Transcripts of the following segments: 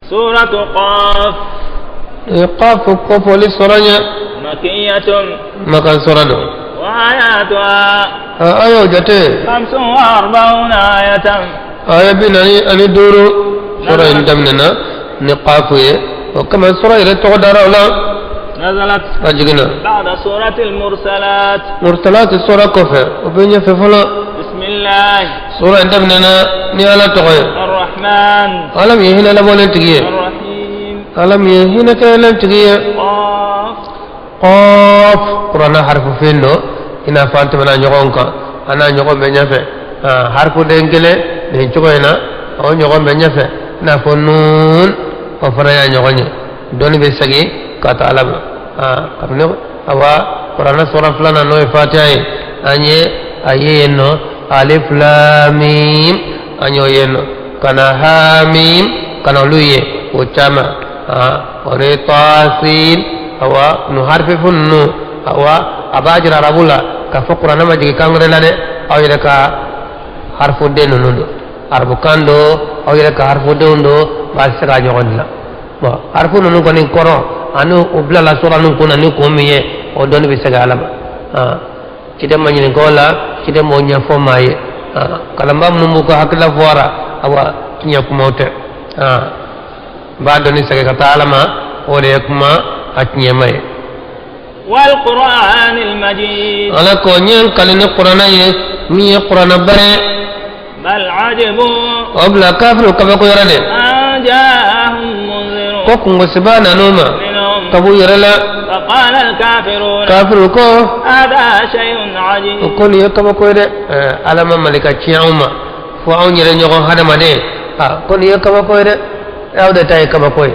سورة قاف. Qaf kofɔli sura ɲɛ. مكية. Makan sura don. وآياتها A ayaw jate 45 آية. Aya 45. Sura in daminɛna ni qafu ye, o kama sura yɛrɛ tɔgɔ dara o la. نزلت A jiginna بعد سورة المرسلات. Mursalati sura kɔfɛ, o bɛ ɲɛfɛ fɔlɔ. بسم الله Sura in daminɛna ni Ala tɔgɔ ye, الرحمن Ala min ye hinɛ labɔlen tigi ye, الرحيم. Ala min ye hinɛ kɛlen tigi ye. قاف. Qaf, kuranna harifu fen dɔ, i n'a fɔ an tɛmɛna ɲɔgɔn kan, an n'a ɲɔgɔn bɛ ɲɛfɛ. Harifu den kelen nin cogo in na, o ɲɔgɔn bɛ ɲɛfɛ, i n'a fɔ nun, o fana y'a ɲɔgɔn ye. Dɔnni bɛ segin ka taa Ala ma. Kabini awa kuranna sura filanan, n'o ye Fatiha ye, an ye a ye yen nɔ alif lam mim, an y'o ye nɔ ka na hamim, ka na olu ye o caman. O de ye tasin. Awa nu harififu ninnu, awa a b'a jira arabu la k'a fɔ kuranɛ ma jigin kan wɛrɛ la dɛ. Aw yɛrɛ ka harifuden ninnu don, arabukan don, aw yɛrɛ ka harifudenw don, ba tɛ se ka ɲɔgɔn dilan. Bon, harifu ninnu kɔni kɔrɔ ani u bilala sura ninnu kun na ni kun min ye, o dɔnni bɛ se ka Ala ma. Ciden ma ɲininka o la, ciden m'o ɲɛfɔ maa ye. Kalanbaa minnu b'u ka hakilila fɔra, awa tiɲɛ kumaw tɛ. N b'a dɔnni segin ka taa Ala ma, o de ye kuma a tiɲɛma ye. والقرآن المجيد. Ala ko n ye n kali ni kuranɛ ye min ye kuranɛba ye. بل عجبوا O bila kafiriw kabakoyara dɛ أن جاءهم منذر ko kungosiba nan'u ma منهم ka b'u yɛrɛ la. فقال الكافرون Kafiriw ko هذا شيء o عجيب. ko nin ye kabako ye dɛ. Ala ma malika ci anw ma fo anw yɛrɛ ɲɔgɔn hadamaden. A ko nin ye kabako ye dɛ. Aw de ta ye kabako ye.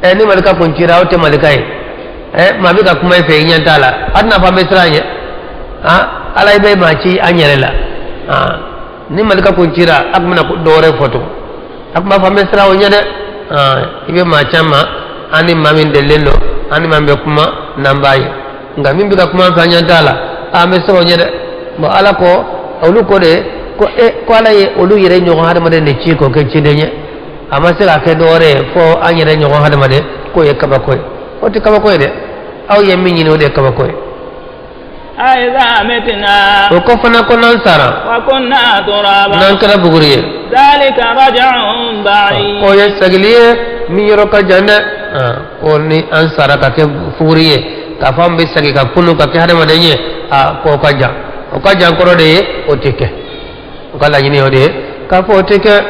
Ni malika kun cira, aw tɛ malika ye. Maa bɛ ka kuma i fɛ, i ɲɛ t'a la, a tɛna fɔ an bɛ siran ɲɛ. Ala i bɛ maa ci an yɛrɛ la. Ni malika kun cira, a tun bɛna dɔ wɛrɛ fɔ tugun, a tun b'a fɔ an bɛ siran o ɲɛ dɛ. I bɛ maa caman, an ni maa min delilen don, an ni maa min bɛ kuma n'an b'a ye, nka min bɛ ka kuma an fɛ, an ɲɛ t'a la, an bɛ siran o ɲɛ dɛ. Bon, Ala ko olu ko de ko ko Ala ye olu yɛrɛ ɲɔgɔn hadamaden de ci k'o kɛ ciden ye, a ma se ka kɛ dɔwɛrɛ ye fo an yɛrɛ ɲɔgɔn hadamaden, k'o ye kabako ye. O tɛ kabako ye dɛ, aw ye min ɲini, o de ye kabako ye. أئذا متنا O ko fana ko n'an sara وكنا ترابا n'an kɛra buguri ye ذلك رجع بعيد. K'o ye segili ye min yɔrɔ ka jan dɛ. Ko ni an sara ka kɛ fuguri ye, k'a fɔ an bɛ segin ka kunu ka kɛ hadamaden ye, k'o ka jan. O ka jan kɔrɔ de ye o tɛ kɛ. O ka laɲini ye o de ye k'a fɔ o tɛ kɛ.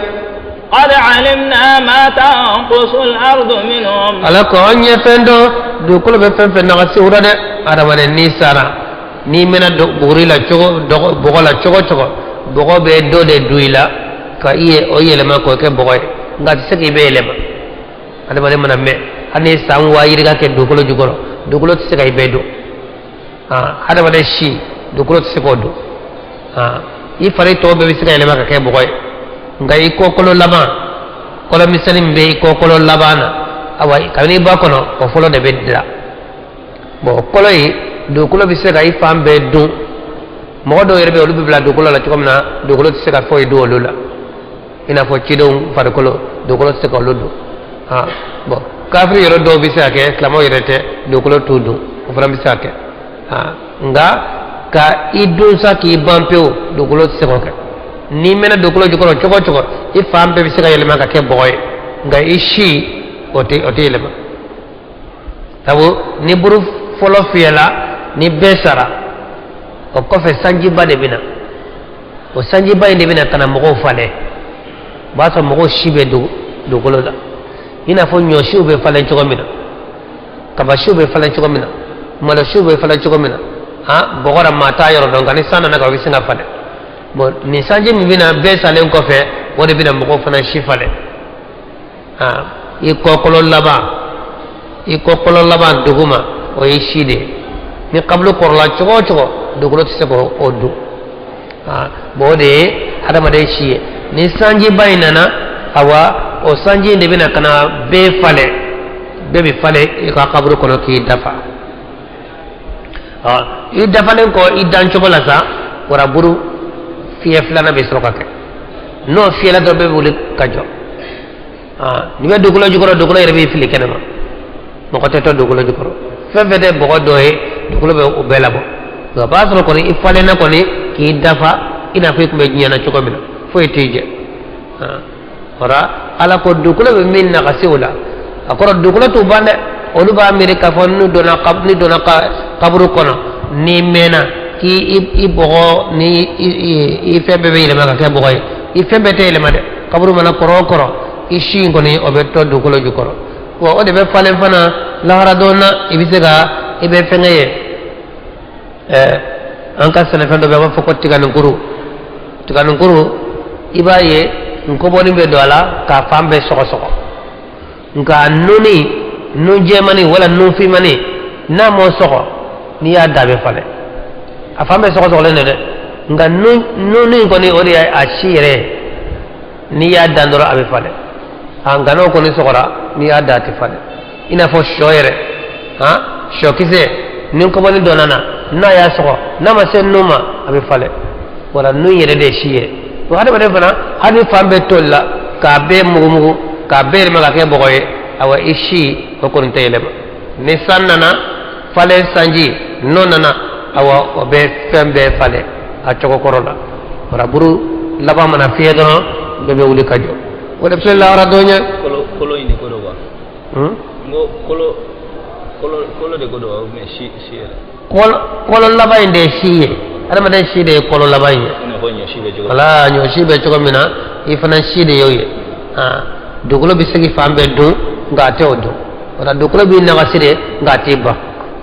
قد علمنا ما تنقص الأرض منهم. Ala ko an ye fɛn dɔn dugukolo bɛ fɛn fɛn nagasi o la dɛ. Hadamaden n'i sara, n'i mɛnna buguri la cogo bɔgɔ la cogo cogo, bɔgɔ bɛ dɔ de don i la ka i ye o yɛlɛma k'o kɛ bɔgɔ ye, nka a tɛ se k'i bɛɛ yɛlɛma. Hadamaden mana mɛn, hali ni san waa yirika kɛ dugukolo jukɔrɔ, dugukolo tɛ se ka i bɛɛ don. Hadamaden si, dugukolo tɛ se k'o don. I fari tɔ bɛɛ bɛ se ka yɛlɛma ka kɛ bɔgɔ ye, nka i kɔkolo laban, kɔlɔ misɛnnin min bɛ i kɔkolo laban na, awa kabini i ba kɔnɔ, o fɔlɔ de bɛ dilan. Bon, o kɔlɔ in, dugukolo bɛ se ka i fan bɛɛ dun. Mɔgɔ dɔw yɛrɛ bɛ yen, olu bɛ bila dugukolo la cogo min na, dugukolo tɛ se ka foyi dun olu la, i n'a fɔ cidenw farikolo, dugukolo tɛ se ka olu dun. Bon, kafiri yɔrɔ dɔw bɛ se ka kɛ, silamɛw yɛrɛ tɛ, dugukolo t'u dun, o fana bɛ se ka kɛ. Nka ka i dun sa k'i ban pewu, dugukolo tɛ se k'o kɛ. N'i mɛnna dugukolo jukɔrɔ cogo o cogo, i fan bɛɛ bɛ se ka yɛlɛma ka kɛ bɔgɔ ye, nka i si o tɛ yɛlɛma. Sabu ni buru fɔlɔ fiyɛla, ni bɛɛ sara, o kɔfɛ sanjiba de bɛ na. O sanjiba in de bɛ na ka na mɔgɔw falen. O b'a sɔrɔ mɔgɔw si bɛ dugukolo la, i n'a fɔ ɲɔsiw bɛ falen cogo min na, kabasiw bɛ falen cogo min na, malosiw bɛ falen cogo min na. Bɔgɔ la, maa t'a yɔrɔ dɔn, nka ni san nana ka, o bɛ sin ka falen. Bon, nin sanji min bɛ na bɛɛ salen kɔfɛ, o de bɛ na mɔgɔw fana si falen. I kɔkolo laban, i kɔkolo laban duguma, o ye si de ye. Ni kabulu kɔrɔla cogo o cogo, dugukolo tɛ se k'o dun. Bon, o de ye hadamaden si ye. Ni sanjiba in nana, awa o sanji in de bɛna ka na bɛɛ falen. Bɛɛ bɛ falen i ka kaburu kɔnɔ k'i dafa. I dafalen kɔ i dan cogo la sa, waraburu fiɲɛ filanan bɛ sɔrɔ ka kɛ. N'o fiyɛla dɔrɔn, bɛɛ bɛ wuli ka jɔ. N'i bɛ dugukolo jukɔrɔ, dugukolo yɛrɛ b'i fili kɛnɛma, mɔgɔ tɛ to dugukolo jukɔrɔ. Fɛn fɛn tɛ bɔgɔ dɔ ye, dugukolo bɛ o bɛɛ labɔ. Nka o b'a sɔrɔ kɔni i falenna kɔni k'i dafa, i n'a fɔ i tun bɛ diɲɛ na cogo min na, foyi t'i jɛ. Ɔra Ala ko dugukolo bɛ min nagasi o la, a kɔrɔ dugukolo t'u ban dɛ. Olu b'a miiri k'a fɔ n'u donna n'i donna kaburu kɔnɔ, n'i mɛnna k'i i bɔgɔ ni i fɛn bɛɛ bɛ yɛlɛma ka kɛ bɔgɔ ye. I fɛn bɛɛ tɛ yɛlɛma dɛ. Kaburu mana kɔrɔ o kɔrɔ, i si in kɔni, o bɛ to dugukolo jukɔrɔ. Wa o de bɛ falen fana lahara don na. I bɛ se ka i bɛ fɛnkɛ ye, an ka sɛnɛfɛn dɔ bɛ, an b'a fɔ ko tiganinkuru. Tiganinkuru, i b'a ye nkɔbɔnin bɛ don a la k'a fan bɛɛ sɔgɔsɔgɔ, nka a nuni, nun jɛmani wala nun finmani, n'a m'o sɔgɔ, n'i y'a da, a bɛ falen. A fan bɛɛ sɔgɔsɔgɔlen don dɛ, nka nuni kɔni, o de ye a si yɛrɛ ye. N'i y'a dan dɔrɔn, a bɛ falen. A nka n'o kɔni sɔgɔra, n'i y'a dan, a tɛ falen. I n'a fɔ sɔ yɛrɛ, han, sɔkisɛ, ni nkɔbɔnin dɔ nana n'a y'a sɔgɔ, n'a ma se nun ma, a bɛ falen. Wala nun yɛrɛ de ye si ye. Wa hadamaden fana, hali fan bɛɛ tolila k'a bɛɛ mugumugu, k'a bɛɛ yɛlɛma ka kɛ bɔgɔ ye, awa, i si o kɔni tɛ yɛlɛma. Ni san nana falen, sanji n'o nana, awa, o bɛ fɛn bɛɛ falen a cogo kɔrɔ la. Wala buru laban mana fiyɛ dɔrɔn, bɛɛ bɛ wuli ka jɔ. O de bɛ se lahara don ɲɛ. Kolo kolo in de ko don wa? N ko kolo kolo kolo de ko don wa, ou bien si si yɛrɛ? Kolo kolo laban in de ye si ye. Adamaden si de ye kolo laban in ye. I n'a fɔ ɲɔ si bɛ cogo min. Wala ɲɔ si bɛ cogo min na, i fana si de y'o ye. Dugukolo bɛ se k'i fan bɛɛ dun, nka a tɛ o dun. Wala dugukolo b'i nagasi de, nka a t'i ban.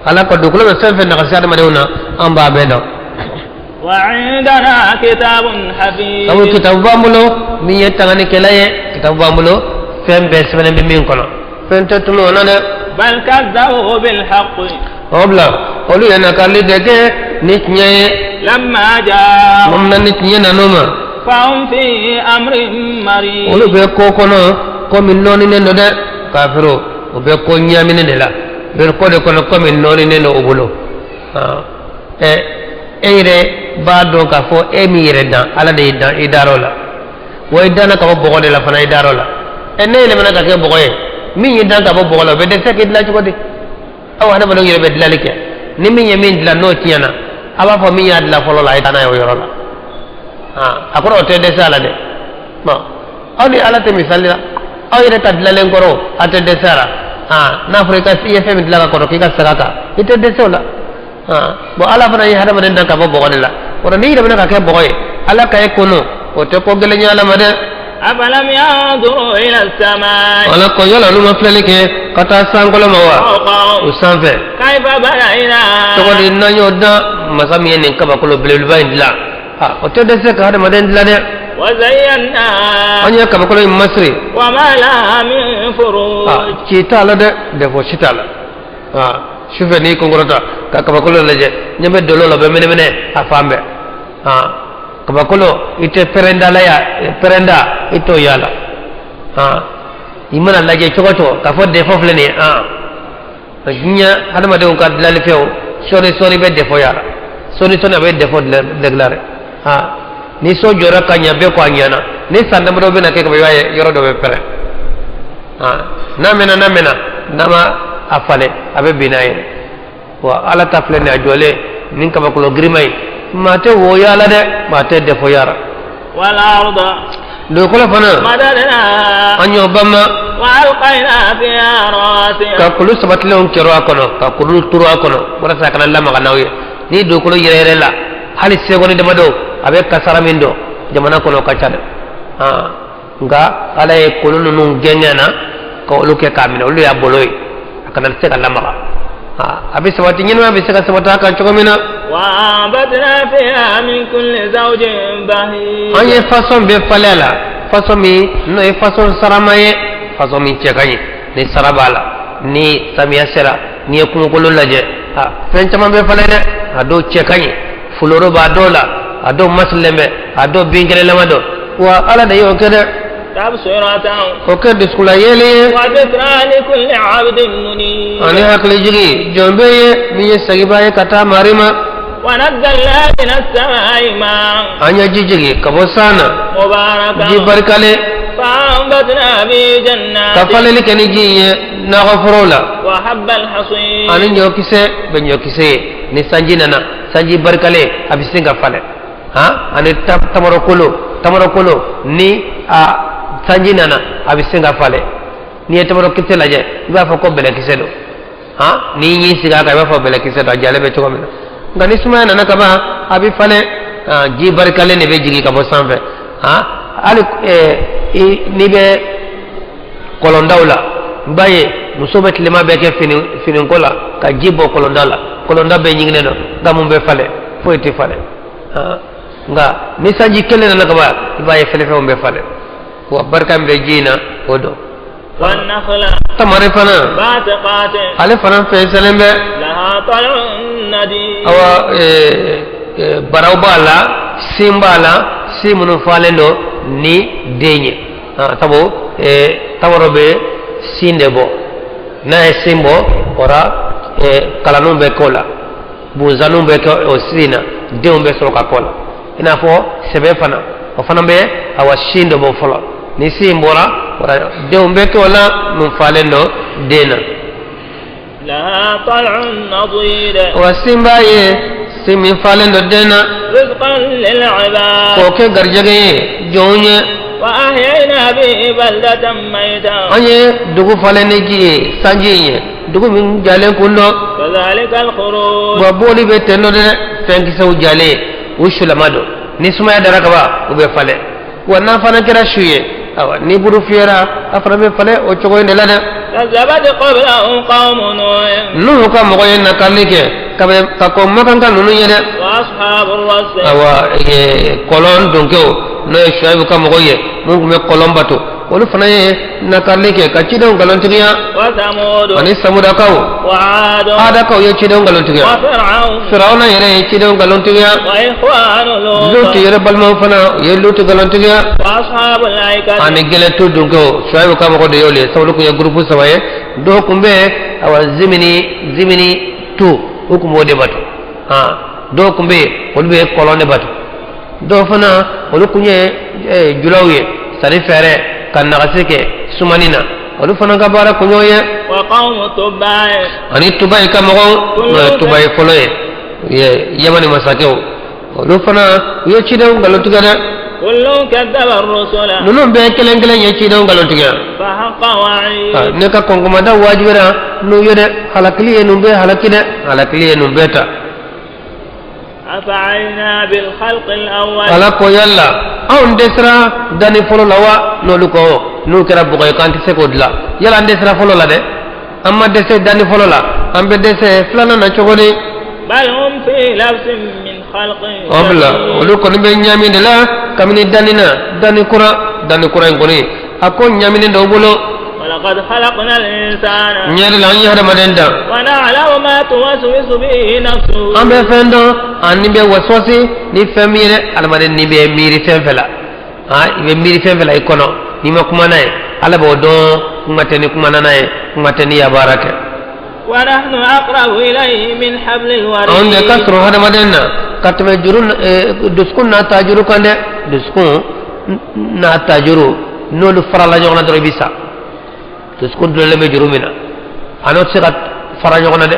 Ala ka dugukolo bɛ fɛn fɛn nagasi adamadenw na, an b'a bɛɛ dɔn. وعندنا كتاب حفيظ. Sabu kitabu b'an bolo min ye tanganikɛla ye. Kitabu b'an bolo, fɛn bɛɛ sɛbɛnnen bɛ min kɔnɔ, fɛn tɛ tunu o la dɛ. بل كذبوا بالحق O bila, olu ye nakarili de kɛ ni tiɲɛ ye. لما جاءهم. Mun na ni tiɲɛ nan'u ma? فهم في أمر مريج. Olu bɛ ko kɔnɔ ko min nɔɔninen don dɛ. Kafiro, o bɛ ko ɲaaminen de la, u bɛ ko de kɔnɔ ko min nɔɔninen don o bolo. Ɛ, e yɛrɛ b'a dɔn k'a fɔ e min yɛrɛ dan, Ala de y'i dan i dar'o la. Wa i danna ka bɔ bɔgɔ de la fana, i dar'o la. Ɛ, ne yɛlɛmana ka kɛ bɔgɔ ye, min y'i dan ka bɔ bɔgɔ la, o bɛ dɛsɛ k'i dilan cogo di? Aw hadamadenw yɛrɛ bɛ dilanli kɛ, ni min ye min dilan n'o tiɲɛna, a b'a fɔ min y'a dilan fɔlɔ la, a ye taa n'a ye o yɔrɔ la. A kɔrɔ o tɛ dɛsɛ a la dɛ. Bon, aw ni Ala tɛ misali la. Aw yɛrɛ ka dilanlen kɔrɔ, a tɛ dɛsɛ a la. N'a fɔra i ka i ye fɛn min dilan ka kɔrɔ, k'i ka segin a kan, i tɛ dɛsɛ o la. Bon, Ala fana ye hadamaden dan ka bɔ bɔgɔ de la. O la, n'i yɛrɛ bɛna ka kɛ bɔgɔ ye, Ala ka e kɔnɔ, o tɛ ko gɛlɛn ye Ala ma dɛ. أفلم ينظروا إلى السماء Ala ko yala olu ma filɛli kɛ ka taa sankolo ma wa, فوقهم o sanfɛ? كيف بنيناها. Cogo di n'an y'o dan? Masa min ye nin kabakolo belebeleba in dilan, o tɛ dɛsɛ ka hadamaden dilan dɛ. وزيناها An ye kabakolo in masiri. وما لها من فروج. Ci t'a la dɛ, défaut si t'a la. Sufɛ n'i kunkɔrɔta ka kabakolo lajɛ, ɲɛ bɛ dolo la, o bɛ mɛnɛmɛnɛ a fan bɛɛ. Kabakolo, i tɛ pɛrɛnda la ya, pɛrɛnda i t'o y'a la. I mana lajɛ cogo o cogo, k'a fɔ défaut filɛ nin ye. Diɲɛ hadamadenw ka dilanlifɛnw, sɔɔni sɔɔni bɛ défaut y'a la, sɔɔni sɔɔni a bɛ défaut déclarer. Ni so jɔra ka ɲɛ, bɛɛ ko a ɲɛna, ni san damadɔ bɛna kɛ kaban, i b'a ye yɔrɔ dɔ bɛ pɛrɛn. N'a mɛnna, n'a mɛnna, n'a ma a falen, a bɛ bin n'a yɛrɛ. Wa Ala ta filɛ nin ye, a jɔlen nin kabakolo girima ye, maa tɛ wo y'a la dɛ, maa tɛ défaut y'a la. والأرض Dugukolo fana, مددناها an y'o banma وألقينا فيها رواسي ka kulu sabatilenw kɛrɔ a kɔnɔ, ka kulu turu a kɔnɔ walasa a kana lamaga n'aw ye. Ni dugukolo yɛrɛ yɛrɛ la, hali seconde damadɔ, a bɛ kasara min dɔn jamana kɔnɔ, o ka ca dɛ. Nka Ala ye kulu ninnu gɛngɛn na ka olu kɛ k'a minɛ, olu y'a bolo ye, a kana se ka lamaga. A bɛ sabati, ɲɛnamaya bɛ se ka sabati a kan cogo min na. وأنبتنا فيها من كل زوج بهيج. An ye façon bɛɛ falen a la, façon min n'o ye façon sarama ye, façon min cɛ ka ɲi, ni sara b'a la. Ni samiya sera, n'i ye kungokolon lajɛ, a fɛn caman bɛ falen dɛ. A dɔw cɛ ka ɲi, fuloro b'a dɔw la, a dɔw masilen bɛ, a dɔw binkɛnɛlama don. Wa Ala de y'o kɛ dɛ. تبصرة O kɛ dusukula yeelen ye وذكرى لكل عبد منيب. ani hakili jigi jɔn bɛ ye min ye seginba ye ka taa mari ma. ونزلنا من السماء ماء An ye ji jigi ka bɔ san na, مباركا ji barikalen. فأنبتنا به جنات Ka faleli kɛ ni ji in ye nakɔforow la. وحب الحصيد. Ani ɲɔkisɛ bɛ ɲɔkisɛ ye, ni sanji nana, sanji barikalen, a bɛ sin ka falen. Han, ani tamarokolo, tamarokolo ni a sanji nana, a bɛ sin ka falen. N'i ye tamarokisɛ lajɛ, i b'a fɔ ko bɛlɛkisɛ don. Han, n'i y'i sigi a kan, i b'a fɔ bɛlɛkisɛ don, a jalen bɛ cogo min na. Nka ni sumaya nana ka ban, a bɛ falen. Ji barikalen de bɛ jigin ka bɔ sanfɛ. Han, hali n'i bɛ kɔlɔndaw la, n b'a ye muso bɛ tilema bɛɛ kɛ fini finiko la ka ji bɔ kɔlɔnda la. Kɔlɔnda bɛɛ ɲiginnen don, nka mun bɛ falen? Foyi tɛ falen. Nka ni sanji kelen nana ka ban, i b'a ye fɛlɛfɛnw bɛ falen. Wa barika min bɛ ji in na, o don. والنخل Tamari fana, باسقات ale fana fɛnsɛnlen bɛ. لها طلع نضيد. Awa, baraw b'a la, sin b'a la, sin minnu falen don ni den ye. Sabu tamaro bɛ sin de bɔ. N'a ye sin bɔ, o la kalaniw bɛ k'o la, bunzaniw bɛ kɛ o sin na, denw bɛ sɔrɔ ka k'o la. I n'a fɔ sɛbɛ fana, o fana bɛ awa sin de bɔ fɔlɔ. Ni sin bɔra, o la denw bɛ kɛ o la min falen don den na. لها طلع نضيد. Wa sin b'a ye, sin min falen don den na. رزقا للعباد. K'o kɛ garijɛgɛ ye jɔnw ye. وأحيينا به بلدة ميتا. An ye dugu falen ni ji ye, sanji in ye, dugu min jalen kun dɔn. كذلك الخروج. Wa bɔli bɛ ten nɔ dɛ. Fɛnkisɛw jalen, u sulama don. Ni sumaya dara ka ban, u bɛ falen. Wa n'a fana kɛra su ye, awa, ni buru fiyɛra, a fana bɛ falen o cogo in de la dɛ. كذبت قبلهم قوم نوح. Nuhu ka mɔgɔ ye nakalili kɛ ka kɔn makanka ninnu ye dɛ. وأصحاب الرس. Awa, kɔlɔn donkɛw, n'o ye Suwayibu ka mɔgɔw ye, mun tun bɛ kɔlɔn bato, olu fana ye nakalili kɛ ka cidenw nkalontigiya. وثمود. Ani Samudakaw. وعاد. Adakaw ye cidenw nkalontigiya. وفرعون. Firawuna yɛrɛ ye cidenw nkalontigiya. وإخوان لوط. Lutu yɛrɛ balimaw fana, u ye Lutu nkalontigiya. وأصحاب الأيكة. Ani gɛlɛtu donkɛw, Suwayibu ka mɔgɔ de y'olu ye. Sabu olu tun ye gurupu saba ye. Dɔw tun bɛ awa zimini tu, u tun b'o de bato. Han, dɔw tun bɛ yen, olu bɛ kɔlɔn de bato. Dɔw fana, olu tun ye julaw ye, sanni fɛɛrɛ ka nagasi kɛ sumani na, olu fana ka baara kun y'o ye. وقوم تبع. Ani Tubayi ka mɔgɔw, n'o ye Tubayi fɔlɔ ye, Yamani masakɛw, olu fana u ye cidenw nkalontigɛ dɛ. كل كذب الرسل. Ninnu bɛɛ kelen kelen ye cidenw nkalontigɛ. فحق وعيد. Ne ka kɔnkɔmada wajibira n'u ye dɛ. Halakili ye ninnu bɛɛ halaki dɛ, halakili ye ninnu bɛɛ ta. أفعينا بالخلق الأول. Ala ko: yala anw dɛsɛra danni fɔlɔ la wa? N'olu ko n'u kɛra bɔgɔ ye k'an tɛ se k'o dilan, yala an dɛsɛra fɔlɔ la dɛ? An ma dɛsɛ danni fɔlɔ la, an bɛ dɛsɛ filanan na cogo di? بل هم في لبس من خلق O bila, olu kɔni bɛ ɲami de la kabini danni na, danni kura, danni kura in kɔni, a ko ɲaminen dɔw bolo. ولقد خلقنا الإنسان. Ɲɛ la, an ye hadamaden dan. ونعلم ما توسوس به نفسه. An bɛ fɛn dɔn ani bɛ waswasi ni fɛn min ye dɛ. Hadamaden ni bɛ miiri fɛn fɛn la, han, i bɛ miiri fɛn fɛn la i kɔnɔ, n'i ma kuma n'a ye, Ala b'o dɔn. Kuma tɛ ni kuma n'a ye, kuma tɛ ni ya baara kɛ. ونحن أقرب إليه من حبل Anw de ka الوريد. surun hadamaden na ka tɛmɛ juru dusukun n'a ta juru kan dɛ. Dusukun n'a ta juru, n'olu farala ɲɔgɔn na dɔrɔn, i bɛ sa. Dusukun dulonnen bɛ juru min na, a n'o tɛ se ka fara ɲɔgɔn na dɛ.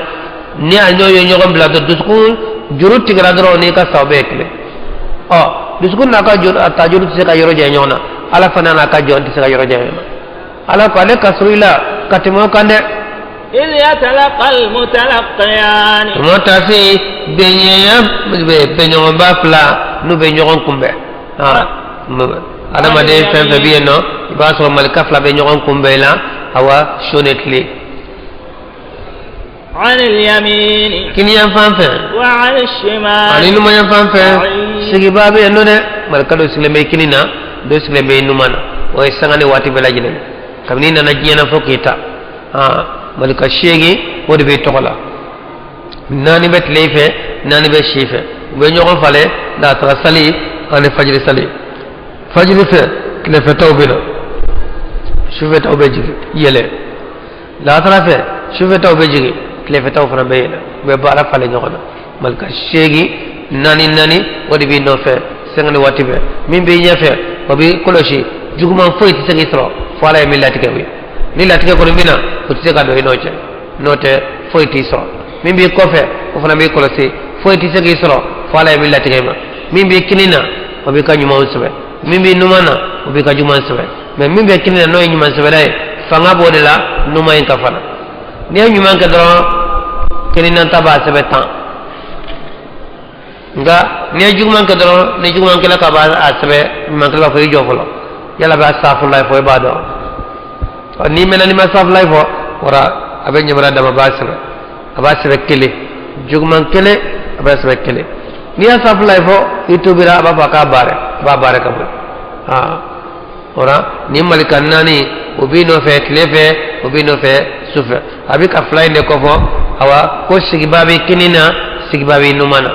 Ni a n'o ye ɲɔgɔn bila dɔrɔn, dusukun juru tigɛra dɔrɔn, n'i ka sa, o bɛɛ ye kelen. Ɔ, dusukun n'a ka juru, a ta juru tɛ se ka yɔrɔ janya ɲɔgɔn na. Ala fana n'a ka jɔn tɛ se ka yɔrɔ janya ɲɔgɔn na. Ala ko ale ka surun i la ka tɛmɛ o kan dɛ. إذ يتلقى المتلقيان. Tuma tafe bɛnɲɛya, bɛnɲɔgɔnba fila n'u bɛ ɲɔgɔn kunbɛn. Adamaden fɛn fɛn bɛ yen nɔ, i b'a sɔrɔ malika fila bɛ ɲɔgɔn kunbɛn i la, awa, su ni tile. عن اليمين. Kiniyan fan fɛ. وعن الشمال. Ani numanyan fan fɛ, sigibaa bɛ yen nɔ dɛ. Malika dɔ sigilen bɛ kini na, dɔ sigilen bɛ numan na. O ye sanga ni waati bɛɛ lajɛlen, kabini i nana diɲɛ na fo k'i ta. Malika seegin, o de bɛ tɔgɔ la. Naani bɛ tile fɛ, naani bɛ si fɛ. U bɛ ɲɔgɔn falen lasara sali ani fajiri sali. Fajiri fɛ, tilefɛtaw bɛ na, sufɛtaw bɛ jigin yɛlɛ. Lasara fɛ, sufɛtaw bɛ jigin, tilefɛtaw fana bɛ yɛlɛ. U bɛ baara falen ɲɔgɔn na. Malika seegin, naani naani, o de b'i nɔfɛ sanga ni waati bɛɛ. Min b'i ɲɛfɛ, o b'i kɔlɔsi. Juguman foyi tɛ se k'i sɔrɔ fo Ala ye min latigɛ o ye. Ni latigɛ kɔni bɛ na, o tɛ se ka don i n'o cɛ, n'o tɛ foyi t'i sɔrɔ. Min b'i kɔfɛ, o fana b'i kɔlɔsi, foyi tɛ se k'i sɔrɔ fo Ala ye min latigɛ i ma. Min b'i kini na, o b'i ka ɲumanw sɛbɛn. Min b'i numan na, o b'i ka juguman sɛbɛn. Mɛ min bɛ kini na, n'o ye ɲuman sɛbɛnna ye, fanga b'o de la numan in ka fana. N'i ye ɲuman kɛ dɔrɔn, kini na ta b'a sɛbɛn 10. Nka n'i ye juguman kɛ dɔrɔn, ni jugumankɛla ka b'a sɛbɛn, ɲumankɛla b'a fɔ i jɔ fɔlɔ, yala b'a safurulayi fɔ, i b'a dɔn. N'i mɛnna n'i ma safurulayi fɔ, wara a bɛ ɲamana dama b'a sɛbɛn, a b'a sɛbɛn 1, juguman 1 a b'a sɛbɛn 1. N'i y'a safurulayi fɔ, i tubira, a b'a fɔ a k'a baara, a b'a baara ka bɔ yen. O la ni malika 4, o b'i nɔfɛ tile fɛ, o b'i nɔfɛ su fɛ. A bɛ ka 2 in de kɔfɔ. Awa, ko sigiba bɛ kini na, sigiba bɛ numan na.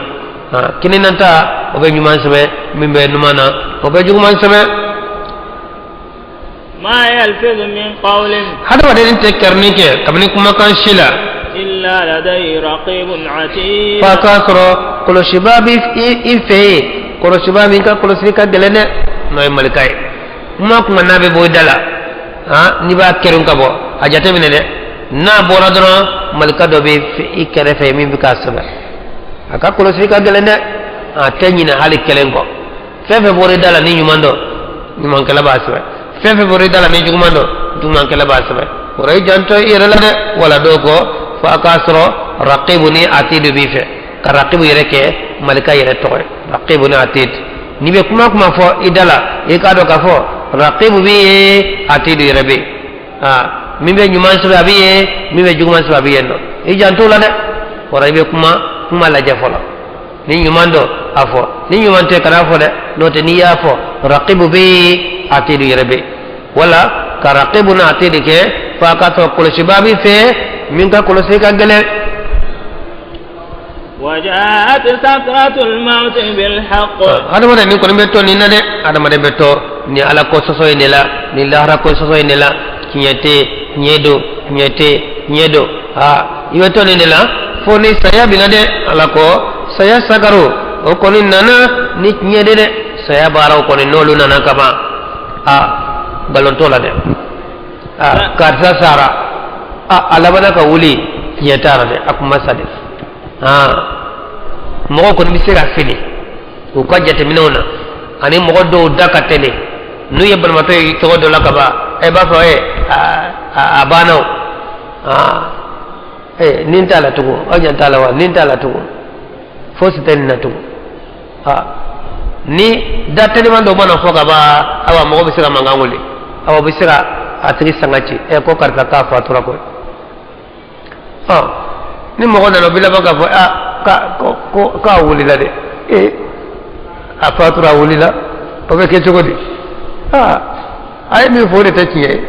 Kini na ta, o bɛ ɲuman sɛbɛn, min bɛ numan na, o bɛ juguman sɛbɛn. Ma yalfizu min qawlin. Hadamaden tɛ kɛrɛni kɛ kabini kumakan si la. Illa ladayhi raqibun atid. F'a k'a sɔrɔ kɔlɔsibaa bɛ i fɛ yen, kɔlɔsibaa min ka kɔlɔsili ka gɛlɛn dɛ, n'o ye malika ye. Kuma kuma n'a bɛ bɔ i da la, n'i b'a kɛrun ka bɔ, a jateminɛ dɛ, n'a bɔra dɔrɔn, malika dɔ bɛ i kɛrɛfɛ min bɛ k'a sɛbɛn. A ka kɔlɔsili ka gɛlɛn dɛ, a tɛ ɲinɛ hali kelen kɔ. Fɛn fɛn bɔra i da la ni ɲuman dɔ, ɲumankɛla b'a sɛbɛn. Fɛn fɛn bɔra i da la ni juguman dɔ, jugumankɛla b'a sɛbɛn. O la i janto i yɛrɛ la dɛ. Wala dɔw ko fo a k'a sɔrɔ raqibu ni atidu b'i fɛ, ka raqibu yɛrɛ kɛ malika yɛrɛ tɔgɔ ye. Raqibu ni atid, n'i bɛ kuma kuma fɔ i da la, i k'a dɔn k'a fɔ raqibu b'i ye, atidu yɛrɛ bɛ yen. Min bɛ ɲuman sɛbɛn a b'i ye, min bɛ juguman sɛbɛn a b'i yen nɔ. I janto la dɛ. O la i bɛ kuma kuma lajɛ fɔlɔ. Ni ɲuman dɔ, a fɔ. Ni ɲuman tɛ, kana fɔ dɛ, n'o tɛ n'i y'a fɔ, raqibu bɛ yen, atidu yɛrɛ bɛ yen. Wala ka raqibu n'a atidu kɛ f'a k'a sɔrɔ kɔlɔsibaa b'i fɛ min ka kɔlɔsi ka gɛlɛn. Wajaat sakratul mawti bil haqq. Hadamaden ni kɔni bɛ to nin na dɛ, hadamaden bɛ to ni Ala ko sɔsɔ in de la, ni lahara ko sɔsɔ in de la. Tiɲɛ tɛ, tiɲɛ don, tiɲɛ tɛ, tiɲɛ don. I bɛ to nin de la fo ni saya bɛ na dɛ. Ala ko saya sakaro o kɔni nana ni tiɲɛ de dɛ. Saya baaraw kɔni n'olu nana kaban, nkalon t'o la dɛ. Karisa sara, a labanna ka wuli, tiɲɛ t'a la dɛ, a kun ma sa dɛ. Mɔgɔw kɔni bɛ se ka fili u ka jateminɛw na, ani mɔgɔ dɔw da ka teli. N'u ye banabaatɔ ye cogo dɔ la ka ban, e b'a fɔ a banna o, nin t'a la tugun, aw ɲɛ t'a la wa, nin t'a la tugun, fosi tɛ nin na tugun. Ni da teliman dɔ mana fɔ ka ban, awa mɔgɔ bɛ se ka mankan wuli, awa bɛ se ka a tigi sanga ci, ko karisa k'a fatura koyi. Ni mɔgɔ nana, o bɛ laban k'a fɔ k'a wulila dɛ, a fatura, a wulila, o bɛ kɛ cogo di? A ye min fɔ, o de tɛ tiɲɛ ye.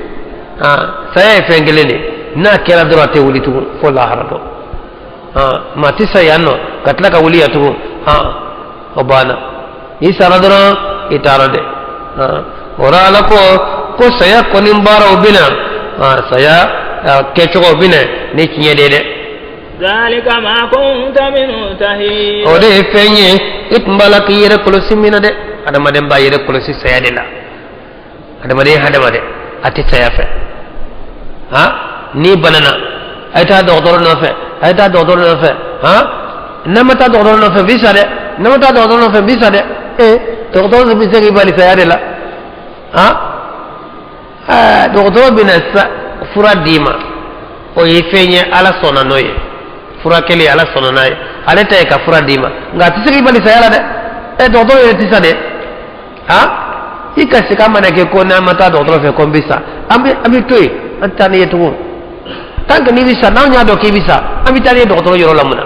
Saya ye fɛn kelen de ye, n'a kɛra dɔrɔn a tɛ wuli tugun fo lahara dɔ. Maa tɛ sa yan nɔ ka tila ka wuli yan tugun, o banna. I sara dɔrɔn, i taara dɛ. O la Ala ko saya kɔni baaraw bɛ na, saya kɛcogo bɛ na ni tiɲɛ de ye dɛ. Zalika ma kunta minhu tahid. O de ye fɛn ye i tun b'a la k'i yɛrɛ kɔlɔsi min na dɛ. Adamaden b'a yɛrɛ kɔlɔsi saya de la. Adamaden hadamaden a tɛ saya fɛ. N'i banana, a ye taa dɔgɔtɔrɔ nɔfɛ, a ye taa dɔgɔtɔrɔ nɔfɛ. N'a ma taa dɔgɔtɔrɔ nɔfɛ, bi sa dɛ. N'a ma taa dɔgɔtɔrɔ nɔfɛ, bi sa dɛ. Dɔgɔtɔrɔ bɛ se k'i bali saya de la. Dɔgɔtɔrɔ bɛna fura d'i ma, o ye fɛn ye Ala sɔnna n'o ye, furakɛli Ala sɔnna n'a ye, ale ta ye ka fura d'i ma, nka a tɛ se k'i bali saya la dɛ. Dɔgɔtɔrɔ yɛrɛ tɛ sa dɛ. I ka segin a mana kɛ ko n'an ma taa dɔgɔtɔrɔ fɛ ko n bɛ sa, an bɛ to yen, an tɛ taa n'i ye tugun. Tant que n'i bɛ sa, n'anw y'a dɔn k'i bɛ sa, an bɛ taa n'i ye dɔgɔtɔrɔ yɔrɔ la mun na?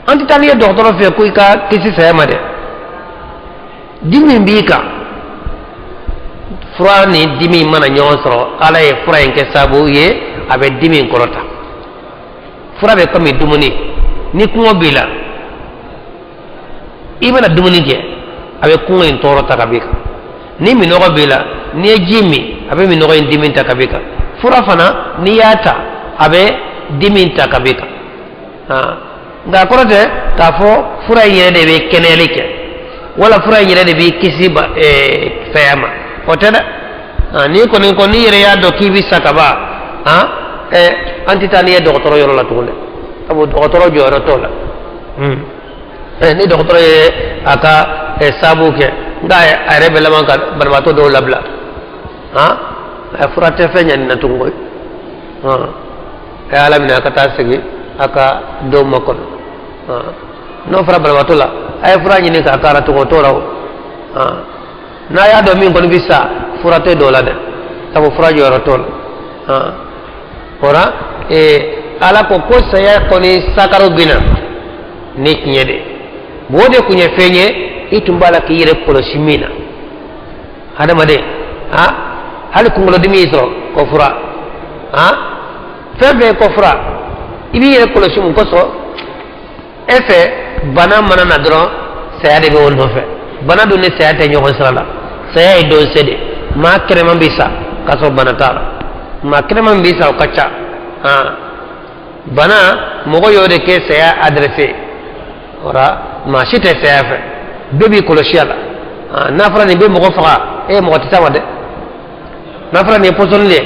An tɛ taa n'i ye dɔgɔtɔrɔ fɛ ko i ka kisi saya ma dɛ. Dimi b'i kan, fura ni dimi mana ɲɔgɔn sɔrɔ, Ala ye fura in kɛ sababu ye a bɛ dimi in kɔrɔta. Fura bɛ komi dumuni, ni kɔngɔ b'i la, i bɛna dumuni kɛ, a bɛ kɔngɔ in tɔɔrɔ ta ka b'i kan. Ni minɔgɔ b'i la, n'i ye ji min, a bɛ minɔgɔ in dimi ta ka b'i kan. Fura fana, n'i y'a ta, a bɛ dimi ta ka b'i kan. Nka a kɔrɔ tɛ k'a fɔ fura in yɛrɛ de bɛ kɛnɛyali kɛ, wala fura in yɛrɛ de b'i kisi saya ma. O tɛ dɛ. N'i kɔni ko n'i yɛrɛ y'a dɔn k'i bɛ sa ka ban, an tɛ taa n'i ye dɔgɔtɔrɔ yɔrɔ la tuguni dɛ, sabu dɔgɔtɔrɔ jɔyɔrɔ t'o la. Ni dɔgɔtɔrɔ ye a ka saabu kɛ, nka a yɛrɛ bɛ laban ka banabaatɔ dɔw labila. Fura tɛ fɛn ɲɛ nin na tugun koyi. A ye Ala minɛ, a ka taa segin a ka dɔw makɔnɔ. N'o fɔra banabaatɔ la, a ye fura ɲini k'a k'a la tugun, o t'o la o. N'a y'a dɔn min kɔni bɛ sa, fura tɛ dɔw la dɛ, sabu fura jɔyɔrɔ t'o la. O la Ala ko ko saya kɔni sakaro bɛ na ni tiɲɛ de. O de kun ye fɛn ye i tun b'a la k'i yɛrɛ kɔlɔsi min na. Hadamaden, hali kunkolodimi y'i sɔrɔ, ko fura, fɛn fɛn ko fura, i b'i yɛrɛ kɔlɔsi mun kosɔn? E fɛ bana mana na dɔrɔn, saya de bɛ o nɔfɛ. Bana dun ni saya tɛ ɲɔgɔn sira la. Saya ye don se de. Maa kɛnɛman bɛ sa k'a sɔrɔ bana t'a la, maa kɛnɛman bɛ sa, o ka ca. Bana mɔgɔ y'o de kɛ saya adressé. O la maa si tɛ saya fɛ, bɛɛ b'i kɔlɔsi a la. N'a fɔra nin bɛ mɔgɔ faga, e mɔgɔ tɛ s'a ma dɛ. N'a fɔra nin ye pɔsɔni de ye,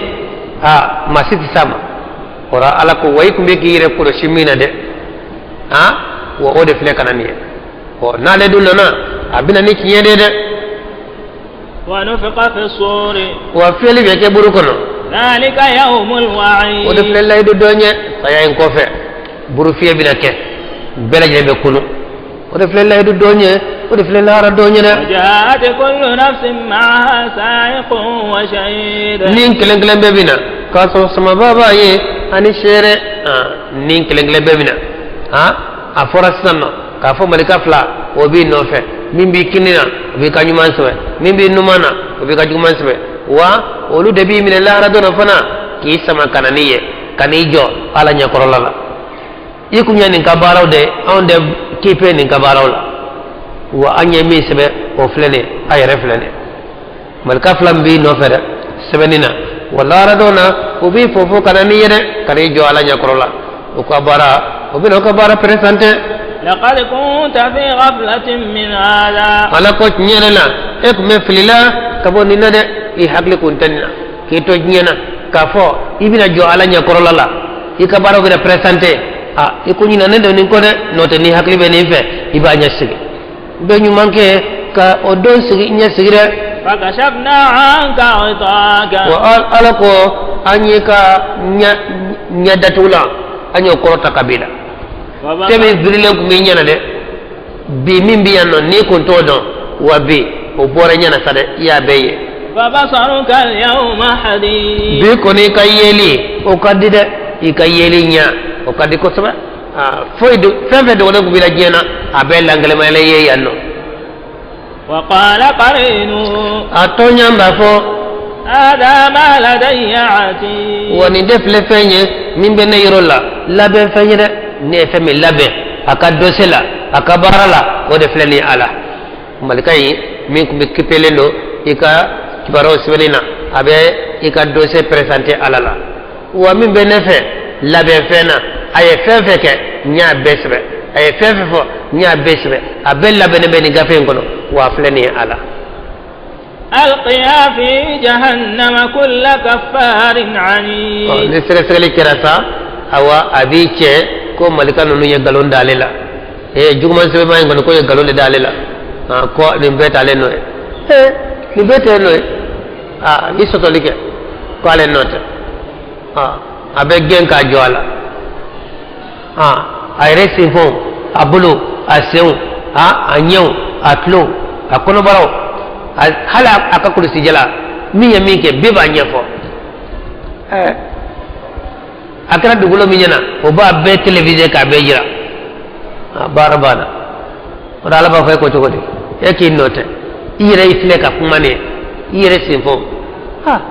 maa si tɛ s'a ma. O la Ala ko wa i tun bɛ k'i yɛrɛ kɔlɔsi min na dɛ, wa o de filɛ ka na nin ye. Ɔ, n'ale dun nana, a bɛ na ni tiɲɛ de ye dɛ. Wa fiyɛli bɛ kɛ buru kɔnɔ. O de filɛ layidu dɔ ɲɛ. Saya in kɔfɛ, buru fiyɛ bɛna kɛ, bɛɛ lajɛlen bɛ kunu. O de filɛ layidu dɔ ɲɛ, o de filɛ lahara dɔ ɲɛ dɛ. Ni kelen kelen bɛɛ bɛ na k'a sɔrɔ samaba b'a ye ani seere. Ni kelen kelen bɛɛ bɛ na. A fɔra sisan nɔ k'a fɔ malika fila o b'i nɔfɛ, min b'i kini na o b'i ka ɲuman sɛbɛn, min b'i numan na o b'i ka juguman sɛbɛn. Wa olu de b'i minɛ lahara don na fana k'i sama ka na n'i ye, ka n'i jɔ Ala ɲɛkɔrɔla la. I kun ye nin ka baaraw de, anw de kipe nin ka baaraw la. Wa an ye min sɛbɛn, o filɛ nin ye, a yɛrɛ filɛ nin ye. Malika fila min b'i nɔfɛ dɛ sɛbɛnni na, wa lahara don na o b'i fofo ka na n'i ye dɛ, ka n'i jɔ Ala ɲɛkɔrɔ la. O ka baara, o bɛna o ka baara présenté. Ala ko tiɲɛ yɛrɛ la, e tun bɛ fili la ka bɔ nin na dɛ. I hakili kun tɛ nin na k'i to diɲɛ na k'a fɔ i bɛna jɔ Ala ɲɛkɔrɔla la, i ka baaraw bɛna présenté. I ko ɲinɛnen don nin kɔ dɛ, n'o tɛ n'i hakili bɛ nin fɛ, i b'a ɲɛsigi. I bɛ ɲuman kɛ ka o don sigi ɲɛsigi dɛ. Wa Ala ko an y'i ka ɲɛ datugulan, an y'o kɔrɔta ka b'i la. Fɛn min birilen tun b'i ɲɛna dɛ, bi min bɛ yan nɔ n'i kun t'o dɔn, wa bi o bɔra ɲɛna sa dɛ, i y'a bɛɛ ye. Bi kɔni i ka yeli o ka di dɛ, i ka yeli ɲɛ o ka di kosɛbɛ. Foyi fɛn fɛn dogolen tun b'i la diɲɛ na, a bɛɛ lankelemalen ye yan nɔ. A tɔɲɔ b'a fɔ, wa nin de filɛ fɛn ye min bɛ ne yɔrɔ la, labɛn fɛn ye dɛ. Ne ye fɛn min labɛn a ka dossier la, a ka baara la, o de filɛ nin ye. A la malika in min tun bɛ kipelen don i ka kibaruyaw sɛbɛnni na, a bɛ i ka dossier présenté Ala la. Wa min bɛ ne fɛ labɛn fɛn na, a ye fɛn fɛn kɛ, n y'a bɛɛ sɛbɛn. A ye fɛn fɛn fɔ, n y'a bɛɛ sɛbɛn. A bɛɛ labɛnnen bɛ nin gafe in kɔnɔ, wa a filɛ nin ye a la. Ni sɛgɛsɛgɛli kɛra sa, awa a b'i cɛ ko malika ninnu ye nkalon d'ale la. Juguman sɛbɛnba in kɔni ko ye nkalon de d'ale la, ko nin bɛɛ t'ale nɔ ye. Nin bɛɛ t'e nɔ ye. Ni sɔsɔli kɛ ko ale nɔ tɛ, a bɛ gɛn k'a jɔ a la. A yɛrɛ senfɔnw, a bolo, a senw, a ɲɛw, a tulo, a kɔnɔbaraw, hali a ka kulusijala, min ye min kɛ, bɛɛ b'a ɲɛfɔ. A kɛra dugukolo min ɲɛna, o b'a bɛɛ télévisé k'a bɛɛ jira. Baara banna. O la Ala b'a fɔ e ko cogo di? E k'i nɔ tɛ, i yɛrɛ y'i filɛ ka kuma nin ye, i yɛrɛ senfɔnw.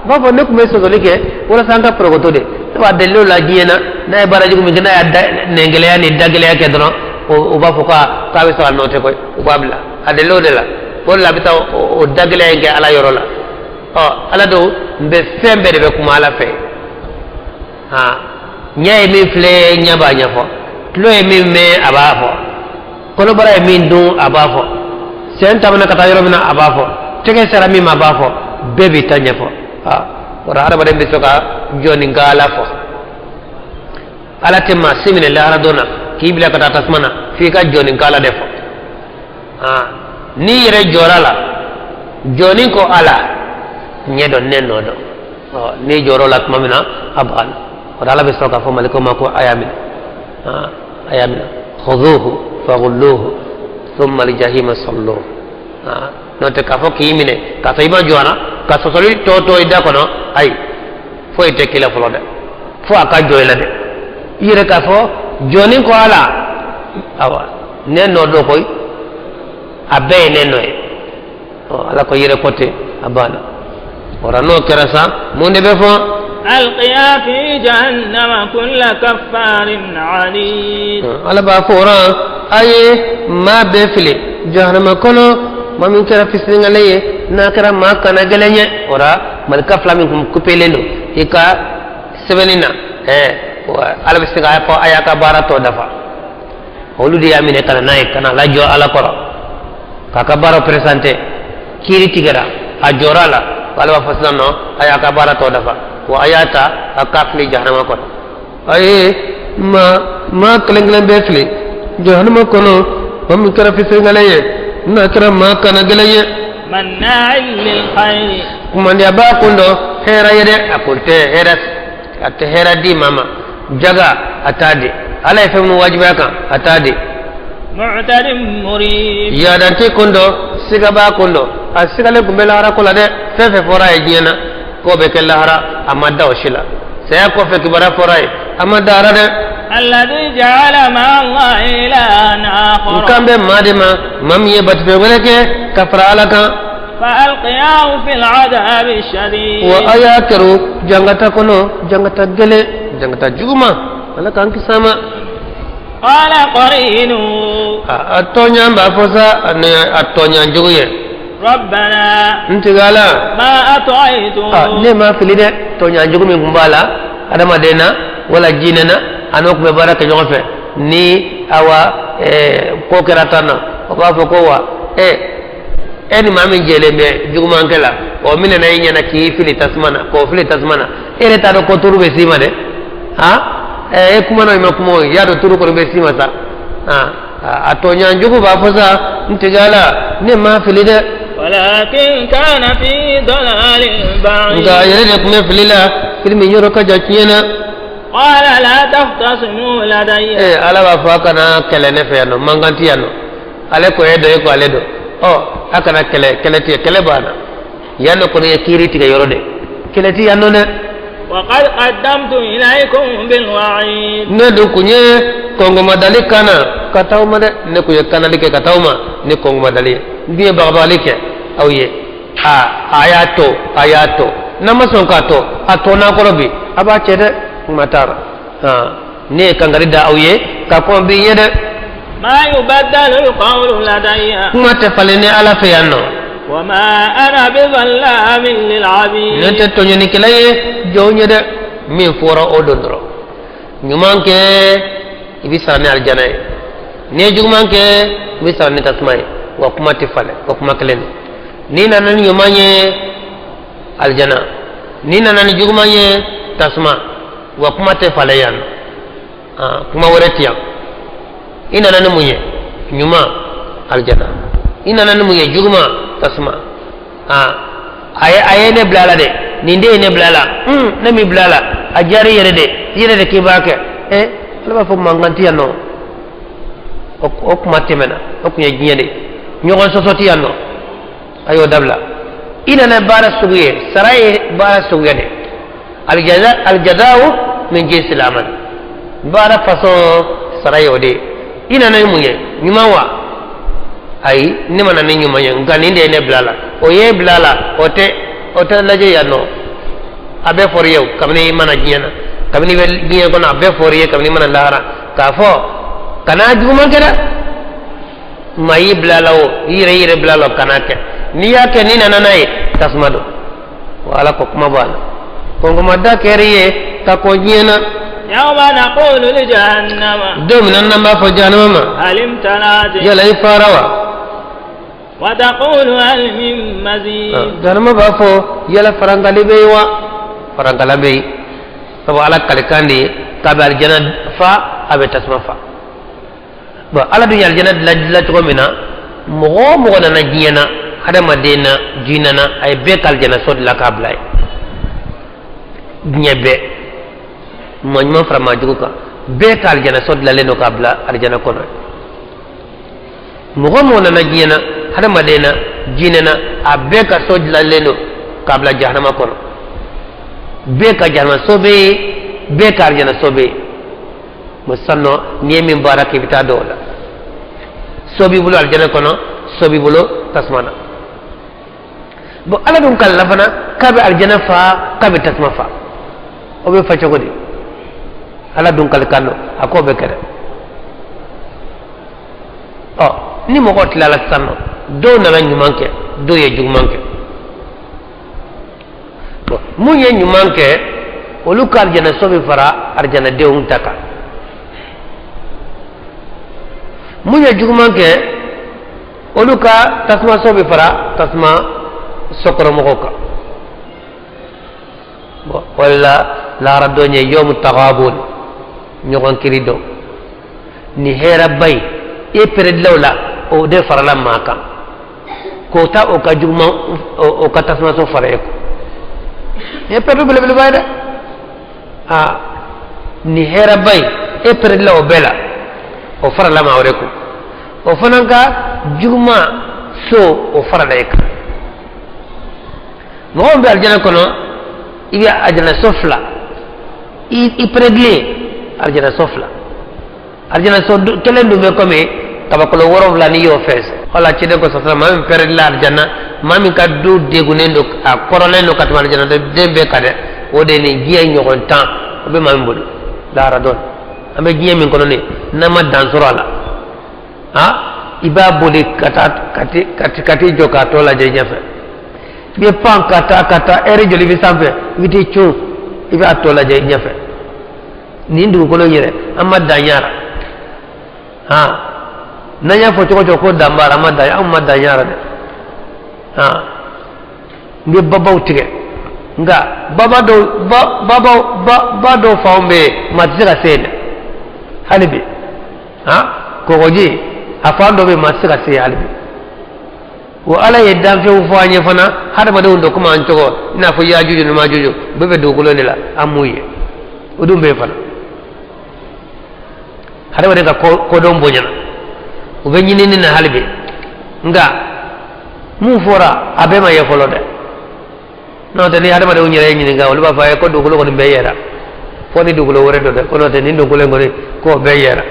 B'a fɔ ne tun bɛ sɔsɔli kɛ walasa an ka porokoto de. Ne b'a deli o la diɲɛ na, n'a ye baara jugu min kɛ, n'a y'a nɛngɛlɛya ni dagɛlɛya kɛ dɔrɔn, o b'a fɔ k'a bɛ sɔrɔ a nɔ tɛ koyi, o b'a bila. A deli o de la, o de la a bɛ taa o dagɛlɛya in kɛ Ala yɔrɔ la. Ala don n bɛ fɛn bɛɛ de bɛ kuma Ala fɛ. Ɲɛ ye min filɛ, ɲɛ b'a ɲɛfɔ. Tulo ye min mɛn, a b'a fɔ. Kɔnɔbara ye min dun, a b'a fɔ. Sen tamana ka taa yɔrɔ min na, a b'a fɔ. Tɛgɛ sera min ma, a b'a fɔ. Bɛɛ b'i ta ɲɛfɔ. Aa, o la hadamaden bɛ se ka jɔnni ka Ala fɔ. Ala tɛ maa si minɛ lahara don na k'i bila ka taa tasuma na f'i ka jɔnni ka Ala de fɔ. Aa, n'i yɛrɛ jɔra la jɔnni ko Ala ɲɛ dɔn ne nɔ dɔn, ɔ n'i jɔr'o la tuma min na, a banna. O la Ala bɛ sɔrɔ k'a fɔ malikaw ma ko a y'a minɛ, aa, a y'a minɛ, khuduhu faghulluhu thumma aljahima salluhu. Aa, n'o tɛ k'a fɔ k'i minɛ k'a sɔrɔ i ma jɔ a la ka sɔsɔli tɔ to i da kɔnɔ, ayi, foyi tɛ k'i la fɔlɔ dɛ, fo a ka jɔ i la dɛ. I yɛrɛ k'a fɔ jɔnni ko Ala, awa, ne nɔ dɔ koyi, a bɛɛ ye ne nɔ ye. Ɔ, Ala ko i yɛrɛ ko ten, a banna. O la n'o kɛra sa, mun de bɛ fɔ? ألقيا في جهنم كل كفار عنيد. Ala b'a fɔ o rɔ, a ye maa bɛɛ fili jahanama kɔnɔ, maa min kɛra fisiringale ye, n'a kɛra maa kana gɛlɛn ye. O la malika fila min kun kupelen don i ka sɛbɛnni na, ɛɛ, Ala bɛ se k'a fɔ a y'a ka baara tɔ dafa. Olu de y'a minɛ ka na n'a ye ka na lajɔ Ala kɔrɔ k'a ka baara présenté. Kiiri tigɛra, a jɔra a la. Ala b'a fɔ sisan nɔ, a y'a ka baara tɔ dafa wa a y'a ta a k'a fili jahanama kɔnɔ. A ye maa maa kelen kelen bɛɛ fili jahanama kɔnɔ, maa min kɛra fisiringale ye, n'a kɛra maa kana gɛlɛn ye. مناع للخير. Kumandiya b'a kun dɔ hɛrɛ ye dɛ, a kun tɛ hɛrɛ, a tɛ hɛrɛ di maa ma. Jaga a t'a di, Ala ye fɛn minnu wajibiya kan, a t'a di. معتد مريب. Yadante kun dɔ, siga b'a kun dɔ, a sigalen kun bɛ lahara ko la dɛ. Fɛn fɛn fɔra a ye diɲɛ na k'o bɛ kɛ lahara, a ma da o si la. Saya kɔfɛ kibaruya fɔra a ye, a ma da a la dɛ. الذي جعل مع الله إلها N آخر. kan bɛ maa de ma, maa min ye batufɛn wɛrɛ kɛ ka fara Ala kan. فألقياه في العذاب الشديد. Wa a y'a kɛro jangata kɔnɔ, jangata gɛlɛn, jangata juguman. Ala k'an kisi a ma. قال قرينه. A tɔɲan b'a fɔ sa, ani a tɔɲan jugu ye. ربنا. N tigi Ala. ما أطغيته. A, ne ma fili dɛ. Tɔɲan jugu min kun b'a la adamaden na wala jinɛ na, a n'o kun bɛ baara kɛ ɲɔgɔn fɛ ni awa ko kɛra tan na, o b'a fɔ ko wa e ni maa min jɛlen bɛ jugumankɛ la, o min nana i ɲɛna k'i fili tasuma na, k'o fili tasuma na, e yɛrɛ t'a dɔn ko turu bɛ s'i ma dɛ. Han, e kuma na, i ma kuma o, i y'a dɔn turu kɔni bɛ s'i ma sa. Han, a tɔɲan jugu b'a fɔ sa, n tigi Ala, ne ma fili dɛ. ولكن كان في ضلال بعيد. Nka a yɛrɛ de tun bɛ fili la, fili min yɔrɔ ka jan tiɲɛ na. قال لا تختصموا لدي. Ee, Ala b'a fɔ a kana kɛlɛ ne fɛ yan nɔ, mankan ti yan nɔ. Ale ko e dɔ, e ko ale dɔ, ɔ a kana kɛlɛ, kɛlɛ ti, kɛlɛ banna yan nɔ kɔni ye kiiri tigɛ yɔrɔ de, kɛlɛ ti yan nɔ dɛ. وقد قدمت إليكم بالوعيد. Ne dun kun ye kɔngɔmadali kana ka taa aw ma dɛ. Ne kun ye kanali kɛ ka taa aw ma ni kɔngɔmadali ye. N dun ye bagabagali kɛ aw ye. A a y'a to, a y'a to, n'a ma sɔn k'a to, a tɔ n'a kɔrɔ bi a b'a cɛ dɛ. Kuma t'a la. Han, ne ye kankari da aw ye ka kɔn bi ɲɛ dɛ. ما يبدل القول لدي. Kuma tɛ falen ne Ala fɛ yan nɔ. وما أنا بظلام للعبيد. Ne tɛ tɔɲɔnikɛla ye jɔnw ye dɛ. Min fɔra o don dɔrɔn, ɲuman kɛ, i bɛ sara ni alijana ye. N'i ye juguman kɛ, i bɛ sara ni tasuma ye. Wa kuma tɛ falen, wa kuma kelen don. N'i nana ni ɲuman ye, alijana; n'i nana ni juguman ye, tasuma. Wa kuma tɛ falen yan nɔ. Ah, kuma wɛrɛ ti yan. I nana ni mun ye? Ɲuman, alijana. I nana ni mun ye? Juguman, tasuma. Ah, a ye ne bila a la dɛ, nin de ye ne bila a la. Ne m'i bila a la, a diyara i yɛrɛ de, i yɛrɛ de k'i b'a kɛ. Ɛ, Ala b'a fɔ mankan ti yan nɔ. O kuma tɛmɛna, o kun ye diɲɛ de ye. Ɲɔgɔn sɔsɔ ti yan nɔ, a y'o dabila. I nana baara sugu ye, sara ye baara suguya de. Aljaza, aljazaawu min jinsil amal, baara façon sara ye o de ye. I nana ni mun ye? Ɲuman wa? Ayi, ne ma na ni ɲuman ye, nka nin de ye ne bila a la. O ye bila a la, o tɛ lajɛ yan nɔ. A bɛɛ fɔr'i ye o, kabini i mana diɲɛ na, kabini i bɛ diɲɛ kɔnɔ, a bɛɛ fɔr'i ye kabini i mana lahara k'a fɔ kana juguman kɛ dɛ. Maa y'i bila a la o, i yɛrɛ bila a la o, kana kɛ. N'i y'a kɛ, n'i nana n'a ye, tasuma don. Wa Ala ko kuma b'a la, kɔnkɔmada kɛr'i ye ka kɔn diɲɛ na. يوم نقول لجهنم. Don min na n'an b'a fɔ jahanama ma. هل امتلأت. Yala i fara wa? وتقول هل من مزيد. Jahanama b'a fɔ yala farankali bɛ yen wa? Farankala bɛ yen, sabu Ala kalikan de ye k'a bɛ alijana fa, a bɛ tasuma fa. Bon, Ala dun ye alijana dilan cogo min na, mɔgɔ o mɔgɔ nana diɲɛ na, hadamaden na, jinɛ na, a ye bɛɛ ka alijana so dilan k'a bila yen. Diɲɛ bɛɛ, maa ɲuman fara maa jugu kan, bɛɛ ka alijana so dilanlen don k'a bila alijana kɔnɔ. Mɔgɔ mɔgɔ nana diɲɛ na, hadamaden na, jinɛ na, a bɛɛ ka so dilanlen don k'a bila jahanama kɔnɔ. Bɛɛ ka jahanama so bɛ yen, bɛɛ ka alijana so bɛ yen. Bon, sisan nɔ, n'i ye min baara kɛ, i bɛ taa dɔw la. So b'i bolo alijana kɔnɔ, so b'i bolo tasuma na. Bon, Ala dun kalila fana k'a bɛ alijana fa, k'a bɛ tasuma fa. O bɛ fa cogo di? Ala dun kalikan don, a k'o bɛ kɛ dɛ. Ɔ, ni mɔgɔ tilala sisan nɔ, dɔw nana ɲuman kɛ, dɔw ye juguman kɛ. Bon, mun ye ɲuman kɛ, olu ka alijana so bɛ fara alijanadenw ta kan. Mun ye juguman kɛ, olu ka tasuma so bɛ fara tasuma sokɔrɔmɔgɔw kan. Bon, wala lahara don ye yomu tagabun, ɲɔgɔn kiri don. Ni hɛrɛba ye e pɛrɛdilaw la, o de farala maa kan k'o ta o ka juguman, o ka tasuma so fara e kun. Nin ye pɛrɛdu belebeleba ye dɛ. Aa, ni hɛrɛba ye e pɛrɛdila o bɛɛ la, o farala maa wɛrɛ kun, o fana ka juguman so o farala e kan. Mɔgɔ min bɛ alijana kɔnɔ, i bɛ alijana so fila, i pɛrɛdilen alijana so fila. Alijana so kelen dun bɛ komi kabakolo 7 n'i y'o fɛnsɛ. Wala ciden ko sɔsɔ, maa min pɛrɛdila alijana, maa min ka du degunnen don, a kɔrɔlen don ka tɛmɛ alijana den bɛɛ kan dɛ, o de ye nin diɲɛ ɲɔgɔn 10, o bɛ maa min bolo lahara don. An bɛ diɲɛ min kɔnɔ nin, n'an ma dan sɔrɔ a la, ha, i b'a boli ka taa ka t'i jɔ k'a tɔ lajɛ ɲɛfɛ. I bɛ pan ka taa ka taa, ɛri joli bɛ sanfɛ, i bɛ t'i cun, i b'a tɔ lajɛ ɲɛfɛ. Nin dugukolo in yɛrɛ, an ma dan yara. Ha, n'an y'a fɔ cogo cogo ko dan b'a la, an ma dan, anw ma dan yara dɛ. Ha, n bɛ babaw tigɛ, nka baba dɔw ba babaw ba ba dɔw fanw bɛ yen, maa tɛ se ka se yen dɛ hali bi. Ha, kɔgɔji a fan dɔ bɛ yen, maa tɛ se ka se yen hali bi. Wa Ala ye danfɛnw fɔ an ye fana, hadamadenw dɔ komi an cogo, i n'a fɔ yajuju ni majuju, bɛɛ bɛ dugukolo de la, an m'u ye, o dun bɛ yen fana. Hadamaden ka kodɔn bonyana, u bɛ ɲinini na hali bi, nka mun fɔra a bɛɛ ma ye fɔlɔ dɛ. N'o tɛ, ni hadamadenw yɛrɛ ye ɲininka, olu b'a fɔ a ye ko dugukolo kɔni bɛɛ yɛrɛ, fo ni dugukolo wɛrɛ dɔ dɛ, ko n'o tɛ nin dugukolo in kɔni k'o bɛɛ yɛrɛ.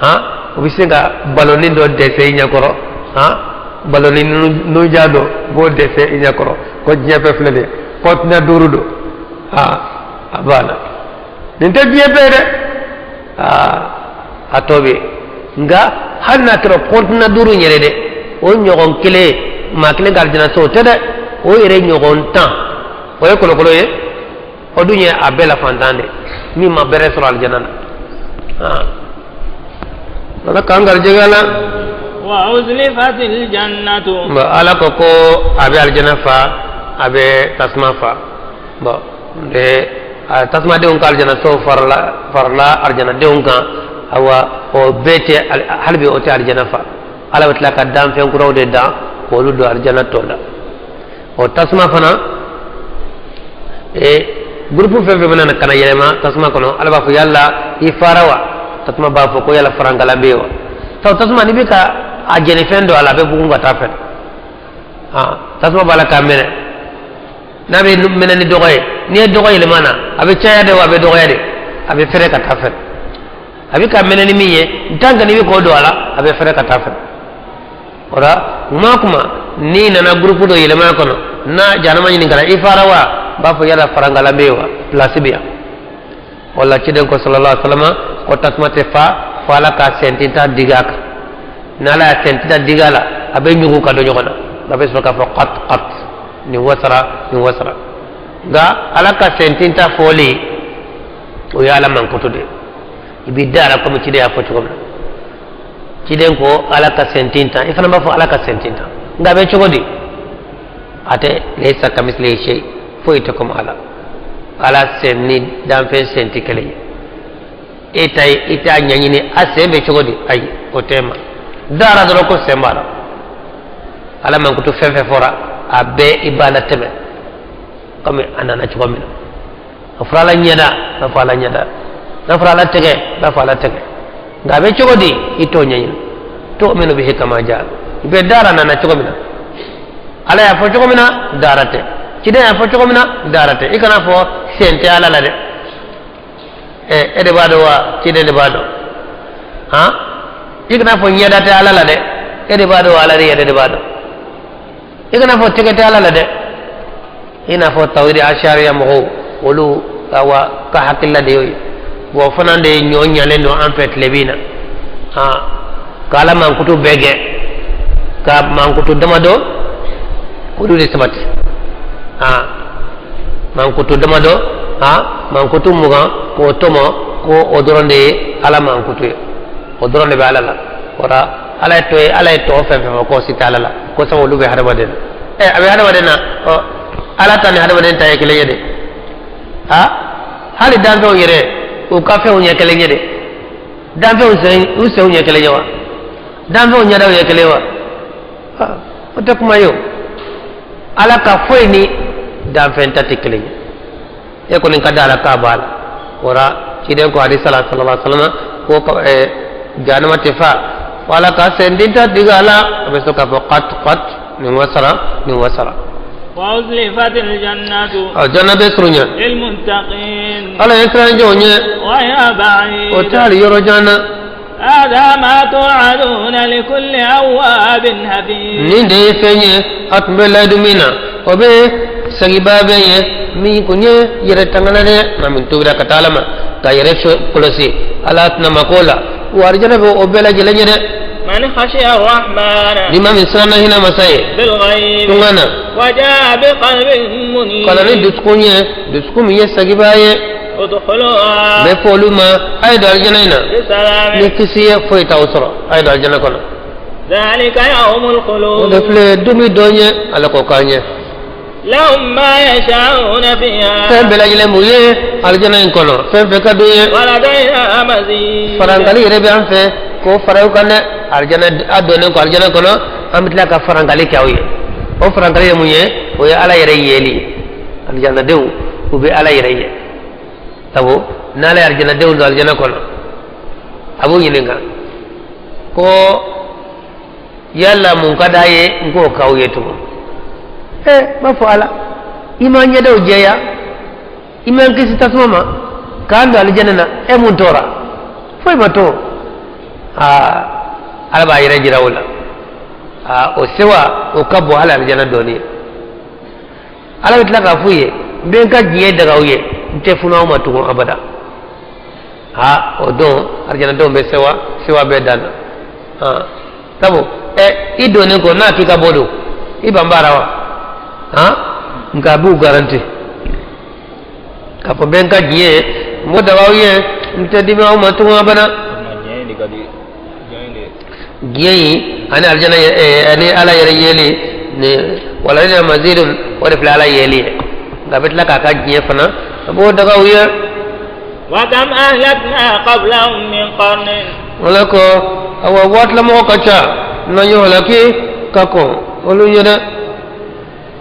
Han, u bɛ se ka balɔnin dɔ dɛsɛ i ɲɛkɔrɔ, han, balɔnin nunja dɔ b'o dɛsɛ i ɲɛkɔrɔ, ko diɲɛ bɛɛ filɛ nin ye, kɔntinɛ 5 don. Aa, a banna, nin tɛ diɲɛ bɛɛ dɛ. Aa, a tɔ bɛ yen, nka hali n'a kɛra kɔntinɛ 5 in yɛrɛ dɛ, o ɲɔgɔn kelen, maa kelen ka alijana so o tɛ dɛ, o yɛrɛ ɲɔgɔn 10, o ye kolokolo ye, o dun ye a bɛɛ la fantan de, min ma bɛrɛ sɔrɔ alijana na. Aa, Ala k'an garijɛgɛ la. Wa uzlifatil jannatu. Bon, Ala ko ko a bɛ alijana fa, a bɛ tasuma fa. Bon, de tasumadenw ka alijana so farala alijanadenw kan, awa o bɛɛ tɛ hali bi o tɛ alijana fa. Ala bɛ tila ka danfɛn kuraw de dan k'olu don alijana tɔ la. O tasuma fana, gurupu fɛn fɛn bɛna ka na yɛlɛma tasuma kɔnɔ, Ala b'a fɔ yala i fara wa? Tasuma b'a fɔ ko yala farankalan bɛ yen wa? Sabu tasuma, n'i bɛ ka a jɛni fɛn dɔ a la, a bɛ bugun ka taa fɛ. Tasuma b'a la k'a minɛ, n'a bɛ minɛ ni dɔgɔ ye, n'i ye dɔgɔ yɛlɛma na, a bɛ caya de wa, a bɛ dɔgɔya de? A bɛ fɛrɛ ka taa fɛ. A bɛ ka mɛnɛ ni min ye, tant que n'i bɛ k'o don a la, a bɛ fɛrɛ ka taa fɛ. O la, kuma o kuma n'i nana gurupu dɔ yɛlɛma kɔnɔ, n'a jahanama ɲininkara i fara wa, b'a fɔ yala farankalan bɛ yen wa, pilasi bɛ yan. O la ciden ko sallallahu alaihi wa sallam ko tasuma tɛ fa fo Ala ka sɛntinta digi a kan. N'Ala y'a sɛntinta digi a la, a bɛ ɲugu ka don ɲɔgɔn na, a bɛ sɔrɔ k'a fɔ qat qat, nin wasara, nin wasara. Nka Ala ka sɛntinta fɔli, o ye Ala mankutu de ye. I b'i da a la komi ciden y'a fɔ cogo min na. Ciden ko Ala ka sɛntinta, i fana b'a fɔ Ala ka sɛntinta. Nka a bɛ cogo di? A tɛ laysa kamislihi shay, foyi tɛ komi Ala. Ala sen ni danfɛn sen tɛ kelen ye. E ta ye i t'a ɲɛɲini a sen bɛ cogo di? Ayi, o tɛ ma dara dɔrɔn ko sen b'a la. Ala mankutu fɛn fɛn fɔra, a bɛɛ i b'a latɛmɛ komi a nana cogo min na. A fɔra Ala ɲɛda, n'a fɔ Ala ɲɛda, n'a fɔra Ala tɛgɛ, n'a fɔ Ala tɛgɛ. Nka a bɛ cogo di? I t'o ɲɛɲini. Tu'minu bihi kama jaa, i bɛ dara nana cogo min na. Ala y'a fɔ cogo min na, dara tɛ. Ciden y'a fɔ cogo min na, dara tɛ. I kana fɔ sen tɛ Ala la dɛ. Ɛ, e de b'a dɔn wa? Ciden de b'a dɔn. Han, i kana fɔ ɲɛda tɛ Ala la dɛ. E de b'a dɔn wa? Ala de yɛrɛ de b'a dɔn. I kana fɔ tɛgɛ tɛ Ala la dɛ. I n'a fɔ tawhidi ashariya mɔgɔw, olu awa ka hakilila de y'o ye. Wa o fana de ɲɔ ɲalen don an fɛ tilebin na. Han, ka Ala mankutu bɛɛ gɛn ka mankutu damadɔ olu de sabati. Han, mankutu damadɔ, han, mankutu 20 k'o tɔmɔ ko o dɔrɔn de ye Ala mankutu ye, o dɔrɔn de bɛ Ala la. Wara Ala ye tɔ ye, Ala ye tɔ fɛn fɛn fɔ k'o si tɛ Ala la, ko sabu olu bɛ hadamaden na. Ɛ, a bɛ hadamaden na. Ɔ, Ala ta ni hadamaden ta ye kelen ye de. Ha, hali danfɛnw yɛrɛ, u ka fɛnw ɲɛ kelen ye de. Danfɛnw sen, u senw ɲɛ kelen ye wa? Danfɛnw ɲɛdaw ye kelen ye wa? O tɛ kuma ye. O Ala ka foyi ni danfɛn ta tɛ kelen ye. E kɔni ka da la k'a b'a la. Wara ciden ko hadisa la sallallahu alaihi wasallam ko jahanama tɛ fa fo Ala ka sen den ta digi a la, a bɛ sɔrɔ k'a fɔ qat qat, nin wasara, nin wasara. وأزلفت الجنة. Aljanna bɛ surunya. للمتقين. Ala ye siran jɔn ɲɛ. غير بعيد. O tɛ hali yɔrɔ jan na. هذا ما توعدون لكل أواب حفيظ. Nin de ye fɛn ye a tun bɛ layidu min na, o bɛ sagiba bɛ ye min kun ye yɛrɛ tangana dɛ. Maa min tubira ka taa Ala ma ka yɛrɛ kɔlɔsi, Ala tɛna mako la wa arijana bɛ o bɛɛ lajɛlen ye dɛ. من خشي الرحمن. Ni maa min siranna hinɛ masa ye. بالغيب. Tunga na. وجاء بقلب منيب. Ka na ni dusukun ye, dusukun min ye sagibaa ye. ادخلوها. Bɛ fɔ olu ma a ye don arijana in na بسلام. ni kisi ye, foyi t'aw sɔrɔ, a ye don arijana kɔnɔ. ذلك يوم O الخلود. de filɛ don min dɔn ye, Ala k'o k'an ye. لهم ما يشاءون فيها. Fɛn bɛɛ lajɛlen b'u ye arijana in kɔnɔ, fɛn fɛn ka d'u ye. ولدينا مزيد. Farankali yɛrɛ bɛ an fɛ k'o fara u kan dɛ. Arijana a donnen kɔ arijana kɔnɔ, an bɛ tila ka farankali kɛ aw ye. O farankali ye mun ye? O ye Ala yɛrɛ yeli ye. Arijanadenw, u bɛ Ala yɛrɛ ye, sabu n'Ala ye arijanadenw don arijana kɔnɔ, a b'u ɲininka ko yala mun ka d'a ye n k'o k'aw ye tugun? Ɛ, b'a fɔ Ala, i m'an ɲɛdaw jɛya, i m'an kisi tasuma ma k'an don alijana na, e mun tora? Foyi ma to. Aa, Ala b'a yɛrɛ jira o la. Aa, o sewa o ka bon hali alijana dɔɔni ye. Ala bɛ tila k'a f'u ye: n bɛ n ka diɲɛ daga aw ye, n tɛ funu aw ma tugun abada. Aa, o don alijanadenw bɛ sewa, sewa bɛɛ dan na. Aa, sabu ɛ, i donnen kɔ n'a k'i ka bɔ don, i ban b'a la wa? Han, nka a b'u garanti k'a fɔ n bɛ n ka diɲɛ n b'o daga aw ye, n tɛ dimi aw ma tugun abada. Diɲɛ de ka di, diɲɛ de. Diɲɛ in ani alijana ani Ala yɛrɛ yeli ni wala ni mazidun, o de filɛ Ala yeli ye. Nka a bɛ tila k'a ka diɲɛ fana, a b'o daga u ye. وكم أهلكنا قبلهم من قرن. Wala ko awa waatilamɔgɔ ka ca n'an y'o halaki ka kɔn olu ye dɛ.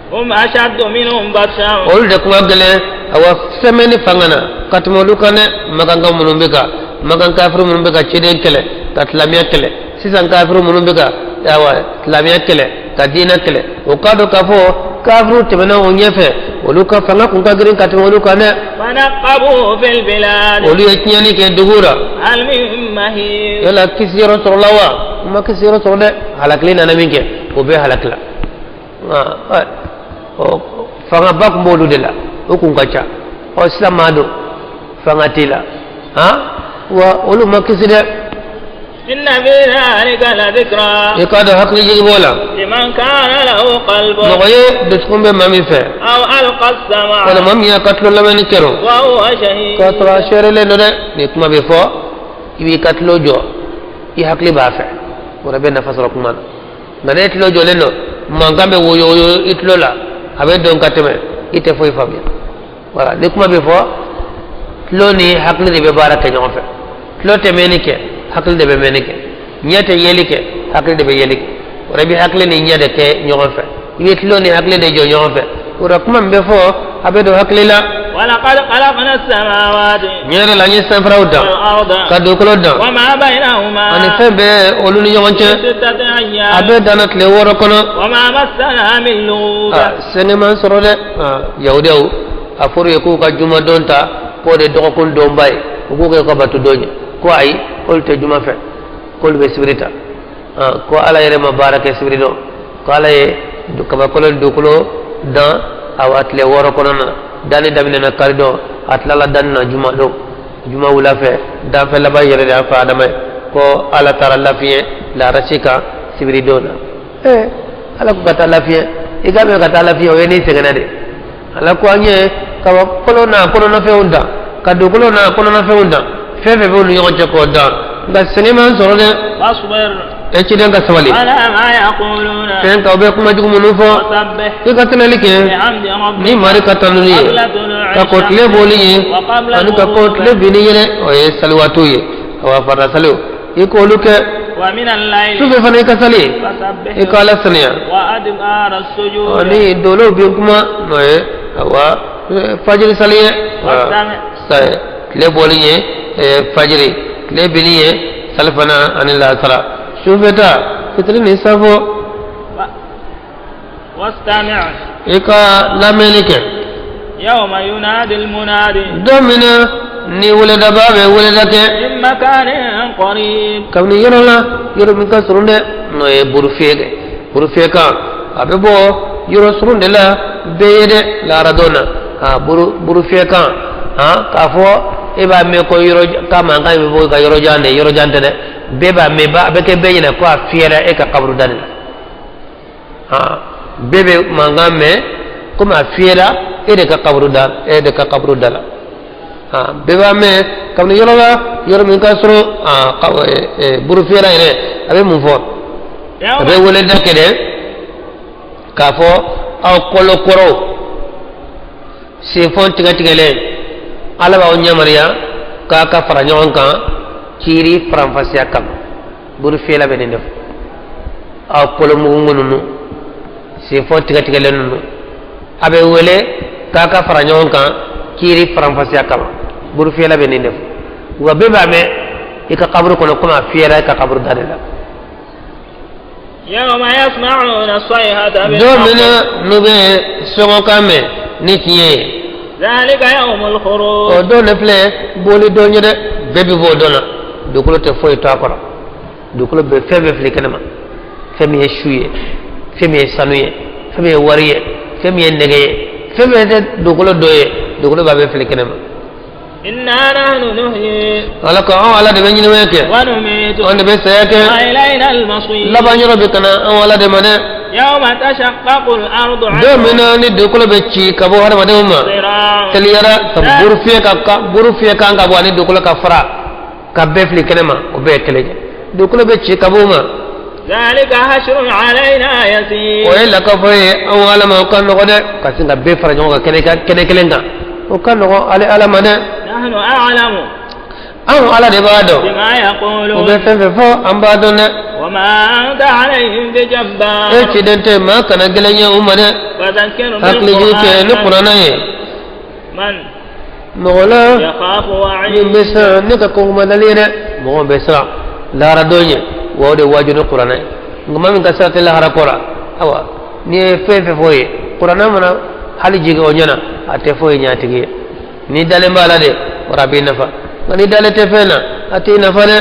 هم أشد منهم بطشا. Olu de kuma gɛlɛn awa sɛmɛni fanga na ka tɛmɛ olu kan dɛ. Makanka minnu bɛ ka makan, kafiru minnu bɛ ka ciden kɛlɛ ka silamɛya kɛlɛ sisan, kafiru minnu bɛ ka awa silamɛya kɛlɛ ka diinɛ kɛlɛ, o k'a dɔn k'a fɔ kafiru tɛmɛna o ɲɛfɛ, olu ka fanga kun ka girin ka tɛmɛ olu kan dɛ. فنقبوا في البلاد. Olu ye tiɲɛni kɛ dugu la. هل من محيص. Yala kisi yɔrɔ sɔrɔla wa? U ma kisi yɔrɔ sɔrɔ dɛ. Halakili nana min kɛ, o bɛɛ halakila. Ɔ, fangaba tun b'olu de la, o kun ka ca. Ɔ, sisan maa don fanga t'i la, han, wa olu ma kisi dɛ. إن في ذلك لذكرى. I k'a dɔn hakili jigi b'o la. لمن كان له قلب. Mɔgɔ ye dusukun bɛ maa min fɛ. أو ألقى السمع. Walima min y'a ka tulo lamɛnni kɛrò. وهو شهيد. K'a sɔrɔ a seerelen don dɛ. Ni kuma bɛ fɔ, i b'i ka tulo jɔ, i hakili b'a fɛ, o de bɛ nafa sɔrɔ kuma na. Nka n'e tulo jɔlen don Mankan bɛ woyo woyo i tulo la, a bɛ don ka tɛmɛ, i tɛ foyi faamuya. Wala ni kuma bɛ fɔ, tulo ni hakili de bɛ baara kɛ ɲɔgɔn fɛ. Tulo tɛ mɛnni kɛ, hakili de bɛ mɛnni kɛ. Ɲɛ tɛ yeli kɛ, hakili de bɛ yeli kɛ. O la i bɛ hakili ni ɲɛ de kɛ ɲɔgɔn fɛ, i bɛ tulo ni hakili de jɔ ɲɔgɔn fɛ. O la kuma min bɛ fɔ, a bɛ don hakili la. ولقد خلقنا السماوات Ɲɛ yɛrɛ la, an ye sanfaraw dan والأرض ka dugukolo dan وما بينهما ani fɛn bɛɛ olu ni ɲɔgɔn في cɛ. ستة A أيام bɛɛ danna tile 6 kɔnɔ. وما مسنا من لغوب. Sɛgɛn m'an sɔrɔ dɛ. Yahudiyaw, a fɔr'u ye k'u ka juma don ta k'o de dɔgɔkun donba ye, u k'u kɛ ka bato don ye. Ko ayi, k'olu tɛ juma fɛ, k'olu bɛ sibiri ta. Ko Ala yɛrɛ ma baara kɛ sibiri don, ko Ala ye kabakolo ni dugukolo dan awa tile 6 kɔnɔna na. Danni daminɛna kari don, a tilala danni na juma don, juma wula fɛ. Danfɛn laban yɛrɛ de y'an fa Adama ye. Ko Ala taara lafiɲɛ larasi kan sibiri don na. Ala ko ka taa lafiɲɛ, i ka mɛn ka taa lafiɲɛ, o ye n'i sɛgɛnna de. Ala ko an ye kabakolo n'a kɔnɔnafɛnw dan, ka dugukolo n'a kɔnɔnafɛnw dan, fɛn fɛn b'u ni ɲɔgɔn cɛ k'o dan, nka sɛgɛn m'an sɔrɔ dɛ. فاصبر E ciden, ka sabali على ما يقولون fɛn kan u bɛ kuma jugu minnu fɔ. وسبح I ka tɛnɛli kɛ بحمد ربك ni mari ka tanuni ye قبل طلوع ka kɔn tile bɔli ye وقبل ani ka kɔn tile binni ye dɛ. O ye sali waatiw ye, awa farida saliw, i k'olu kɛ. ومن الليل Sufɛ fana, i ka sali, فسبح i ka Ala saniya وأدبار السجود ni dolow bin kuma, n'o ye awa fajiri sali ye. Tile bɔli ye fajiri, tile binni ye salifana ani lasara, sufɛ ta fitiri ni safo. واستمع I ka lamɛnni kɛ يوم ينادي المنادي don min na ni weledaba bɛ weleda kɛ من مكان قريب. Kabini yɔrɔ la, yɔrɔ min ka surun dɛ, n'o ye buru fiyɛ kɛ, buru fiyɛ kan, a bɛ bɔ yɔrɔ surun de la bɛɛ ye dɛ lahara don na. A buru fiyɛ kan, han, k'a fɔ e b'a mɛn ko yɔrɔ k'a mankan bɛ bɔ ka yɔrɔ jan de, yɔrɔ jan tɛ dɛ. Bɛɛ b'a mɛn ba, a bɛ kɛ bɛɛ ɲɛna ko a fiyɛra e ka kaburu da de la. Han, bɛɛ bɛ mankan mɛn komi a fiyɛra e de ka kaburu da, e de ka kaburu da la. Han, bɛɛ b'a mɛn kabini yɔrɔ la, yɔrɔ min ka surun. Buru fiyɛra yɛrɛ, a bɛ mun fɔ? A bɛ يوم wele da kɛ dɛ k'a fɔ aw kɔlɔkɔrɔw senfɔn tigɛtigɛlen, Ala b'aw ɲamariya k'a ka fara ɲɔgɔn kan kiiri faranfasiya kama. Buru fiyɛla bɛ nin de fɔ: aw kɔlɔmugungu ninnu, senfɔn tigɛtigɛlen ninnu, a bɛ wele k'a ka fara ɲɔgɔn kan kiiri faranfasiya kama. Buru fiyɛla bɛ nin de fɔ. Wa bɛɛ b'a mɛn i ka kaburu kɔnɔ komi a fiyɛra i ka kaburu da de la. يوم يسمعون الصيحة Don min بالحق na n'u bɛ sɔngɔkan mɛn ni tiɲɛ ye. ذلك يوم O الخروج don de filɛ bɔli don ye dɛ. Bɛɛ bɛ bɔ o don na, dugukolo tɛ foyi to a kɔrɔ, dugukolo bɛ fɛn bɛɛ fili kɛnɛ ma, fɛn min ye su ye, fɛn min ye sanu ye, fɛn min ye wari ye, fɛn min ye nɛgɛ ye, fɛn min tɛ dugukolo dɔ ye, dugukolo b'a bɛɛ fili kɛnɛ ma. إنا نحن نحيي Ala ko anw Ala de bɛ ɲɛnamaya kɛ, ونميت anw de bɛ saya kɛ, وإلينا المصير. Laban yɔrɔ bɛ ka na anw Ala de ma dɛ. يوم تشقق الأرض Don min عنهم na ni dugukolo bɛ ci ka bɔ hadamadenw ma ذراع teliyara ka buru fiyɛ ka buru fiyɛ kan ka bɔ ani dugukolo ka fara ka bɛɛ fili kɛnɛ ma, o bɛɛ ye kelen ye, dugukolo bɛ ci ka bɔ o ma. ذلك حشر علينا O يسير ye lakafɔ ye anw Ala ma, o ka nɔgɔ dɛ, ka sin ka bɛɛ fara ɲɔgɔn kan kɛnɛ kan, kɛnɛ kelen kan, o ka nɔgɔ ale Ala ma dɛ. نحن أعلم Anw Ala de b'a dɔn بما u يقولون bɛ fɛn fɛn fɔ, an b'a dɔn dɛ. وما أنت عليهم بجبار E ciden tɛ maa kana gɛlɛn ye u ma dɛ. فذكر Hakili jugu kɛ ni بالقرآن kuranna ye من mɔgɔ la يخاف min bɛ وعيد siran ne ka kɔnkumadali ye dɛ. Mɔgɔ bɛ siran lahara don ye, wa o de waaju ni kuranna ye. Nka maa min ka sira tɛ lahara ko la, awa n'i ye fɛn fɛn fɔ o ye, kuranna mana hali jigin o ɲɛna, a tɛ foyi ɲɛ a tigi ye. N'i dalen b'a la de, wara a b'i nafa, nka n'i dalen tɛ fɛn na, a t'i nafa dɛ.